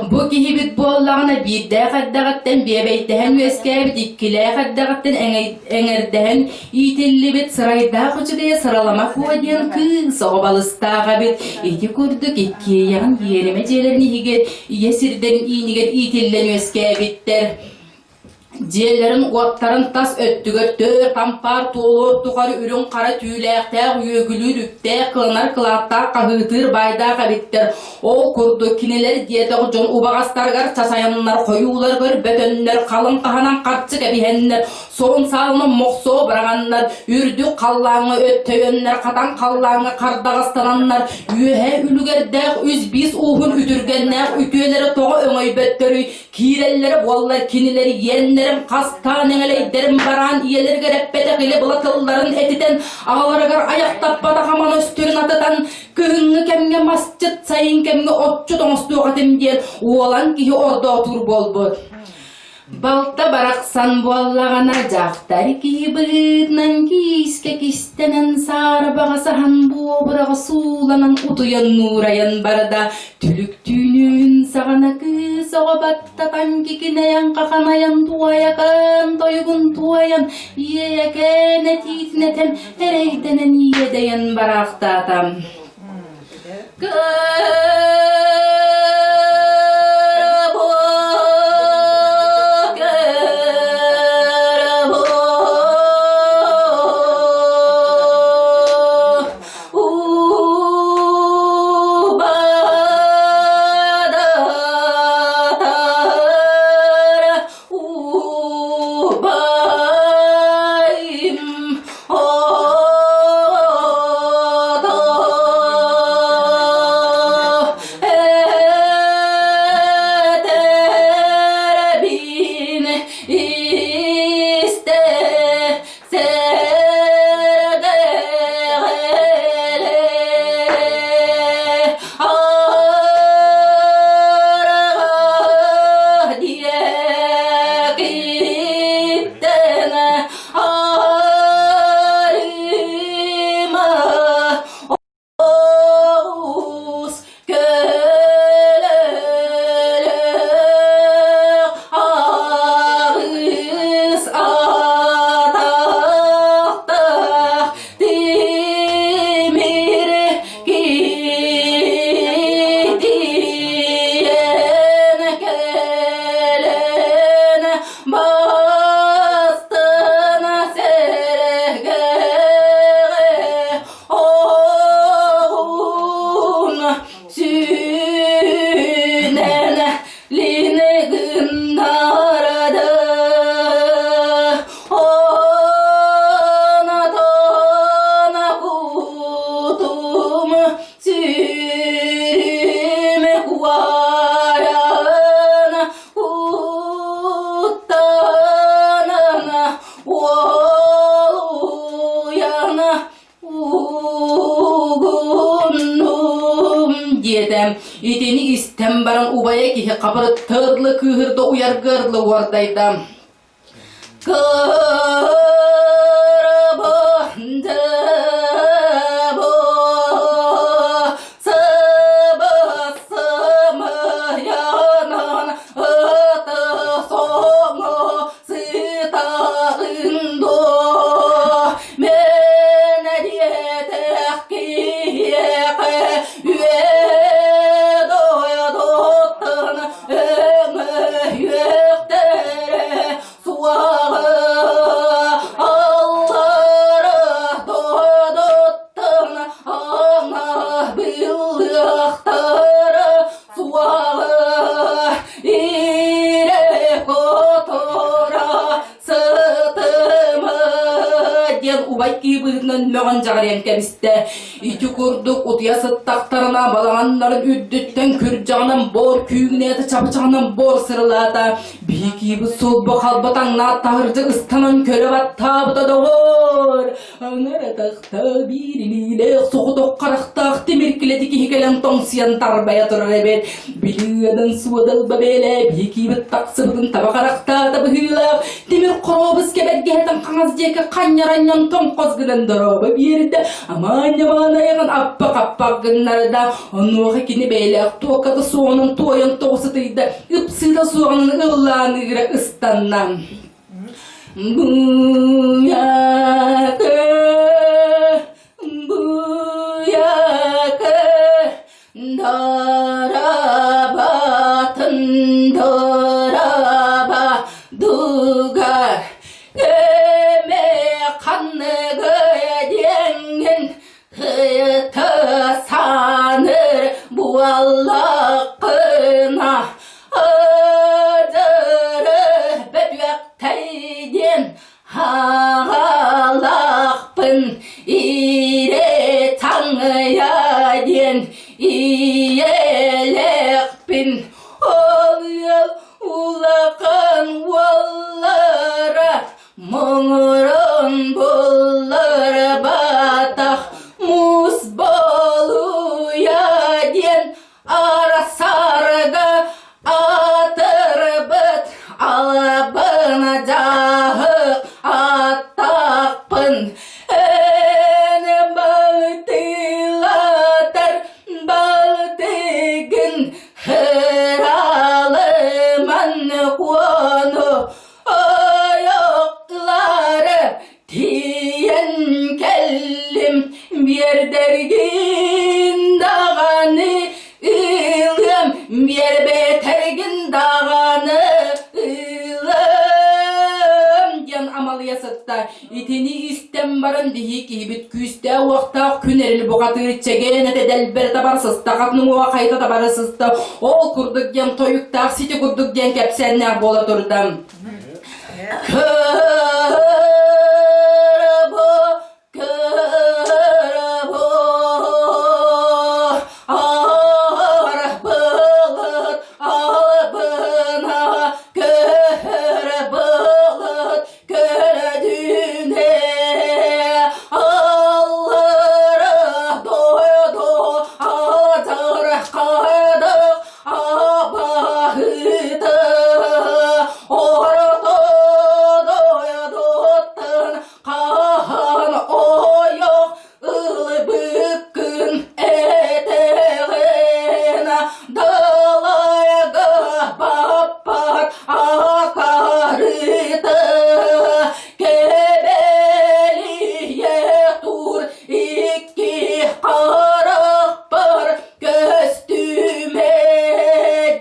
Бу киһибит буоллаҕына биирдээх эрдэҕиттэн биэбэйдэһэн үөскээбит, иккилээх эрдэҕиттэн эҥэрдэһэн иитиллибит сырайдаах үчүгэйэ Сыралама Куо диэн кыыс оҕо балыстаах эбит. Ити курдук иккиэйэҕин иэримэ дьиэлэрин иһигэр ийэ сирдэрин иинигэр иитиллэн үөскээбиттэр. Дьиэлэрин-уоттарын тас өттүгэр түөрт ампаар туолуор тухары үрүҥ-хара түүлээхтээх, үөгүлүүр үптээх, кыланар кылааттаах, хаһыытыыр баайдаах эбиттэр. Ол курдук кинилэр диэтэх дьон убаҕастарыгар чачайаннар, хойууларыгар бөтөннөр, халыҥ хаһанан харчы кэбиһэннэр, суон саалынан мохсуо быраҕаннар, үрдүк халлааҥҥа өттөйөннөр, хатан халлааҥҥа хардаҕастананнар, үөһэ үлүгэрдээх үс биис ууһун үтүргэннээх үтүөлэрэ тоҕо өҥөйбөттөрүй, Киирэллэрэ буоллар кинилэр иэннэрин хастаан эҥэлэйдэрин бараан ийэлэригэр эппэтэх илэ была тылларын этитэн аҕаларыгар айахтаппатах аман өстөрүн атытан кыһыҥҥы кэмҥэ масчыт сайын кэмҥэ отчут оҥостуох этим диэн уолан киһи ордоотуур буолбут. Балта барахсан буоллаҕына дьахтар киһи быһыытынан киискэ кистэнэн саарбаҕа саһан буобураҕа сууланан утуйан нуурайан барда Түлүк түүнүн саҕана кыыс оҕо баттатан кикинэйэн хаханайан туойакаан тойугун туойан иэйэкээн этиитин этэн эрэйдэнэн иэдэйэн бараахтаата. Убайым Этэрэбин истэ сэргэҕэлээ арҕаа диэкиттэн Арыма оҕус көлөлөөх аҕыс атахтаах тимир киирэн кэлэн Бастына сэргэҕэ оҕун сүүнэн лини гыннарда Онотон кутум сүрүм куаран Уттанан уолуйан угуннум диэтэ. Итини истэн баран убайа киһи хабырыттырлы кыыһырда уйаргыарлы уордайда. Диэн убай киһи быһыытынан мөҕөн дьаҕарыйан кэбистэ. Ити курдук утуйа сыттахтарына балаҕаннарын үрдүттэн күрдьэҕинэн бор күүгүнээтэ чабычаҕынан бор сырылаата. Биһикиибит сулбу халба таҥнаат таһырдьа ыстанан көрө баттаабыта доҕоор! Аҥар атахта биир илиилээх соҕотох харахтаах тимир килэти киһи кэлэн тоҥсуйан тарбайа турар эбит. Били ыадан суодалба бээлээ биһикиибит тахсыбытын таба харахтаата быһыылаах тимир хоруобус кэбэргэһэтин хаҥас диэки ханньаранньан тоҥхос гынан дорообо биэрдэ. Амаанньамаан айаҕын аппа-хаппах гыннарда. Онуоха кини бэйэлээх туокката суоҕунан туойан тоҕусутуйда, ыпсыыта суоҕунан ыллаан ыыра ыстанна. Быйакы, быйакы, дарабатын дараба дугар, Эме ханныгы диэҥҥин Саныр буоллаххына ыдыры бөтүөхтэйдиэн хаалахпын ире таҥыйа диэн ийэлэхпин ол ыал улахан уоллара Муҥурун булларбатах муус болуйа диэн арасарга атырбыт алабын дьаһык аттахпын эн балтылатар балтыгын хыра. Тиийэн кэллим, биэрдэргин даҕаны ылыам, биэрбэтэргин даҕаны ылыам диэн амалыйа сытта. Итини истэн баран биһи киһибит күүстээх-уохтаах күн эрили бухатыыр чэгиэн этэ дэлбэрэ табар сыста, хатыҥ хайта табары сыста, ол курдук диэн тойуктаах сити курдук диэн кэпсээннээх буола турда. Кырбы, кырбы, арбылыт албына, кырбылыт көрдүнэ, аллара дойду адырхадык абаһыта орто дойдуттан хаһан ойох ылбыккын этэҕин далайга баппат акарыта кэбэлийэ тур икки харахпар көстүмэ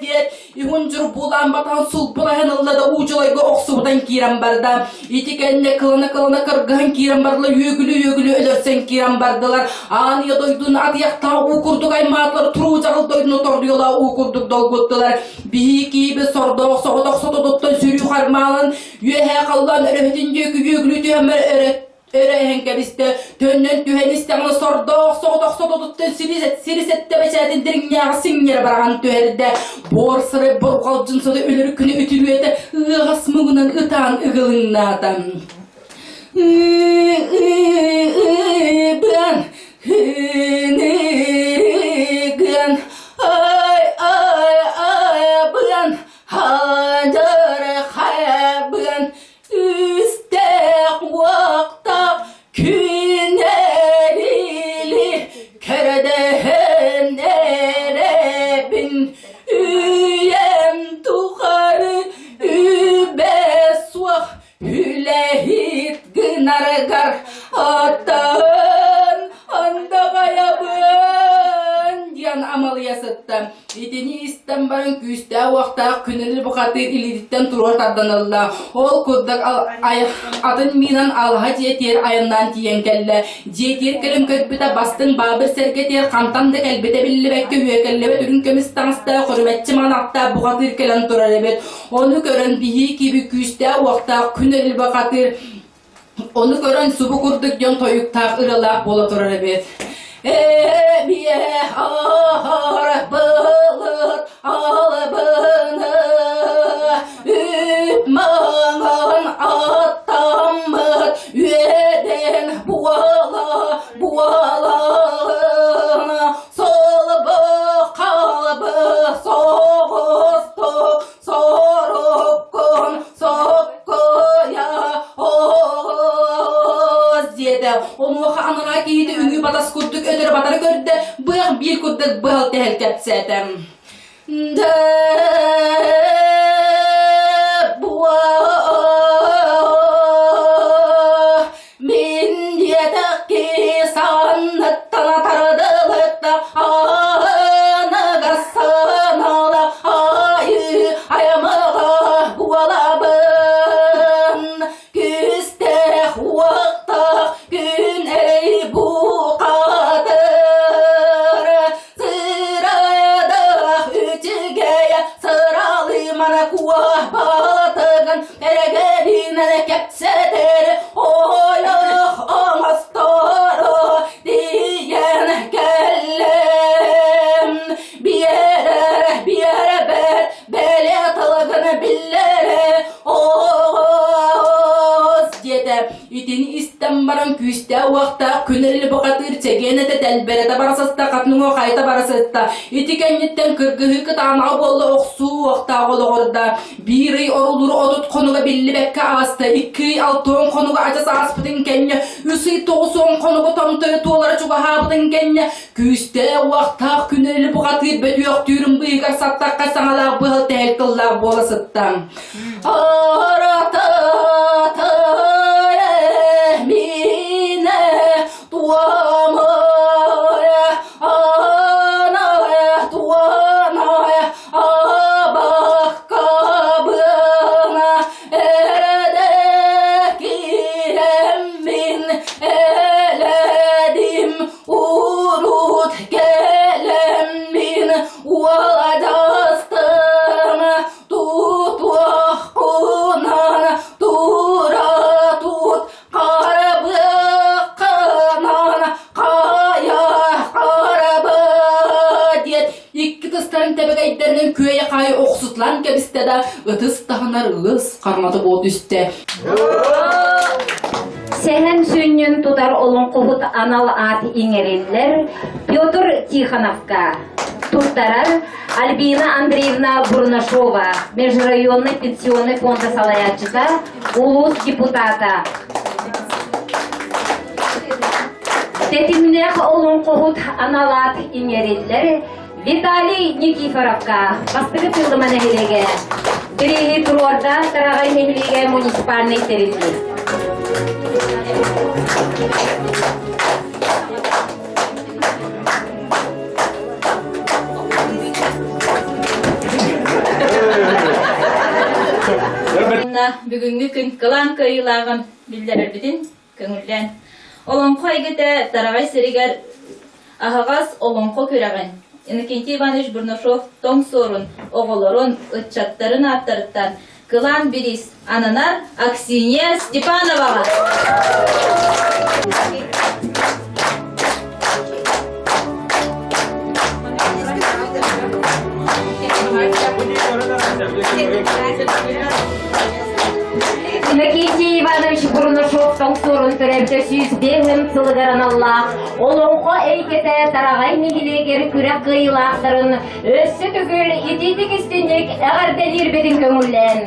диэт Иһун булаан батан сулбураһын ылла да уучулайга охсубутан киирэн барда. Ити кэннэ кылана-кылана кыргыһан киирэн бардылар, үөгүлүү-үөгүлүү өлөрсөн киирэн бардылар. Аан ийэ дойдуну атыйахтаах уу курдук аймаатылар, туруу дьаҕыл дойдуну тордуйалаа уу курдук долгуттулар. Биһии кииби сордоох соҕотох сототуттан сүрүү хармаалан, үөһээ халлаан өрөһүтүн диэки үөгүлүү түһэммэр өрө өрө эһэн кэбистэ, төннөн түһэн истэҕинэ сордоох соҕотох сототуттан сири сэттэ бэчээтин дириҥнээҕи сиҥнэрэ бараҕан түһэрдэ. Буор сырай бурҕалдьын сото өлөр күнү үтүрүөтэ ыаҕас муҥунан ытаан ыгылыҥнаата. Ыы-ыы-ыы-быан, ыы-ны-гыан, ай-ай-ай-быан, хадьар-хайбыан, Үстээх уохтаах күн эрили көрдөһөн эрэбин үйэм тухары үбэ суох үлэһит гынаргар аттаһын андаҕайабын диэн амалыйа сытта. Итини истэн баран күүстээх-уохтаах күнүнү бухатыыр илиититтэн туруор тардан ылла. Ол курдук атын миинэн алаһа дьиэтигэр айаннаан тиийэн кэллэ. Дьиэтигэр кэлэн көрбүтэ бастыҥ баабыр сэргэтигэр хантан да кэлбитэ биллибэккэ үөкэллибэт үрүҥ көмүс таҥастаах өрүмэччи маҥан бухатыыр кэлэн турар эбит. Ону көрөн биһии киби күүстээх-уохтаах күн эрил бухатыыр Ону көрөн субу курдук дьон тойуктаах ырыалаах буола турар эбит. Эбиэ былыт албыны үт маҥан аттаммыт үөдэн буола буолаҕын солбу халбы соҕустук Соруккун соккуйа оҕус диэтэ. Онуоха анараа киһити үҥүү батас курдук өтөрө батары көрдө, быах биир курдук быһал тэһэл кэпсээтэ. Дэ Мин диэтэх киһи санныттан тардылыкта аныга санала айыы айамаҕа буолабын күүстээх уохтаах күн эй бухатыр сырайдах үчүгэй сыралыымана куобатыгын эрэгэриинэн кэпсэтэр ойох оҥосторо тиийэн кэллим биэрэр биэрбэт бэлиэ тылгын биллэрэ оҕус диэтэ Итини истэн баран күүстээх-уохтаах күн эрили бухатыыр чэгиэн этэ дэлбэрэтэ бара сыста, хатнуҥа хайта бара сытта. Ити кэнниттэн кыргыһыы кытаанаҕа буолла охсуу уохтаах олоҕорда. Биир ый орулуур 30 хонуга биллибэккэ ааста, икки ый алтыан хонуга адьас ааспытын кэннэ, үс ый 90 хонуга томтойо туолара чугаһаабытын кэннэ, күүстээх-уохтаах күн эрили бухатыыр бөтүөхтүүрүн быыһыгар саттахха саҥалаах быһыл тэһэл тыллаах буола сытта. түстэ да, ытыс таһынар ыыс хараҥата буола түстэ. Сэһэн сүнньүн тутар олоҥхоһут анал аат иҥэриллэр Петр Тихоновка туттарар Альбина Андреевна Бурнашова, межрайонный пенсионный фонда салайааччыта, улуус депутата. Тэтимнээх олоҥхоһут анал аат иҥэриллэр Виталий Никифоровка бастакы Тыыллыма нэһилиэгэ Бирииһи туруорда Тараҕай нэһилиэгэ муниципальнай тэриллии. Бүгүҥҥү күн кылаан кыайыылааҕын биллэрэрбитин көҥүллээн. Олоҥхо эйгэтэ Тараҕай сиригэр аһаҕас олоҥхо күрэҕин Иннокентий Иванович Бурнашов тоҥ суорун оҕолорун, ыччаттарын ааттарыттан кылаан бириис ананар Аксинья Степановаҕа. Иннокентий Иванович Бурнашов тоҥсуорун төрөөбүтэ 105 сылыгар аналлаах Олоҥхо эйгэтэ Тараҕай нэһилиэгэр күрэх кыайыылаахтарын өссө төгүл итиитик истинник эҕэрдэлиирбитин көҥүллээн.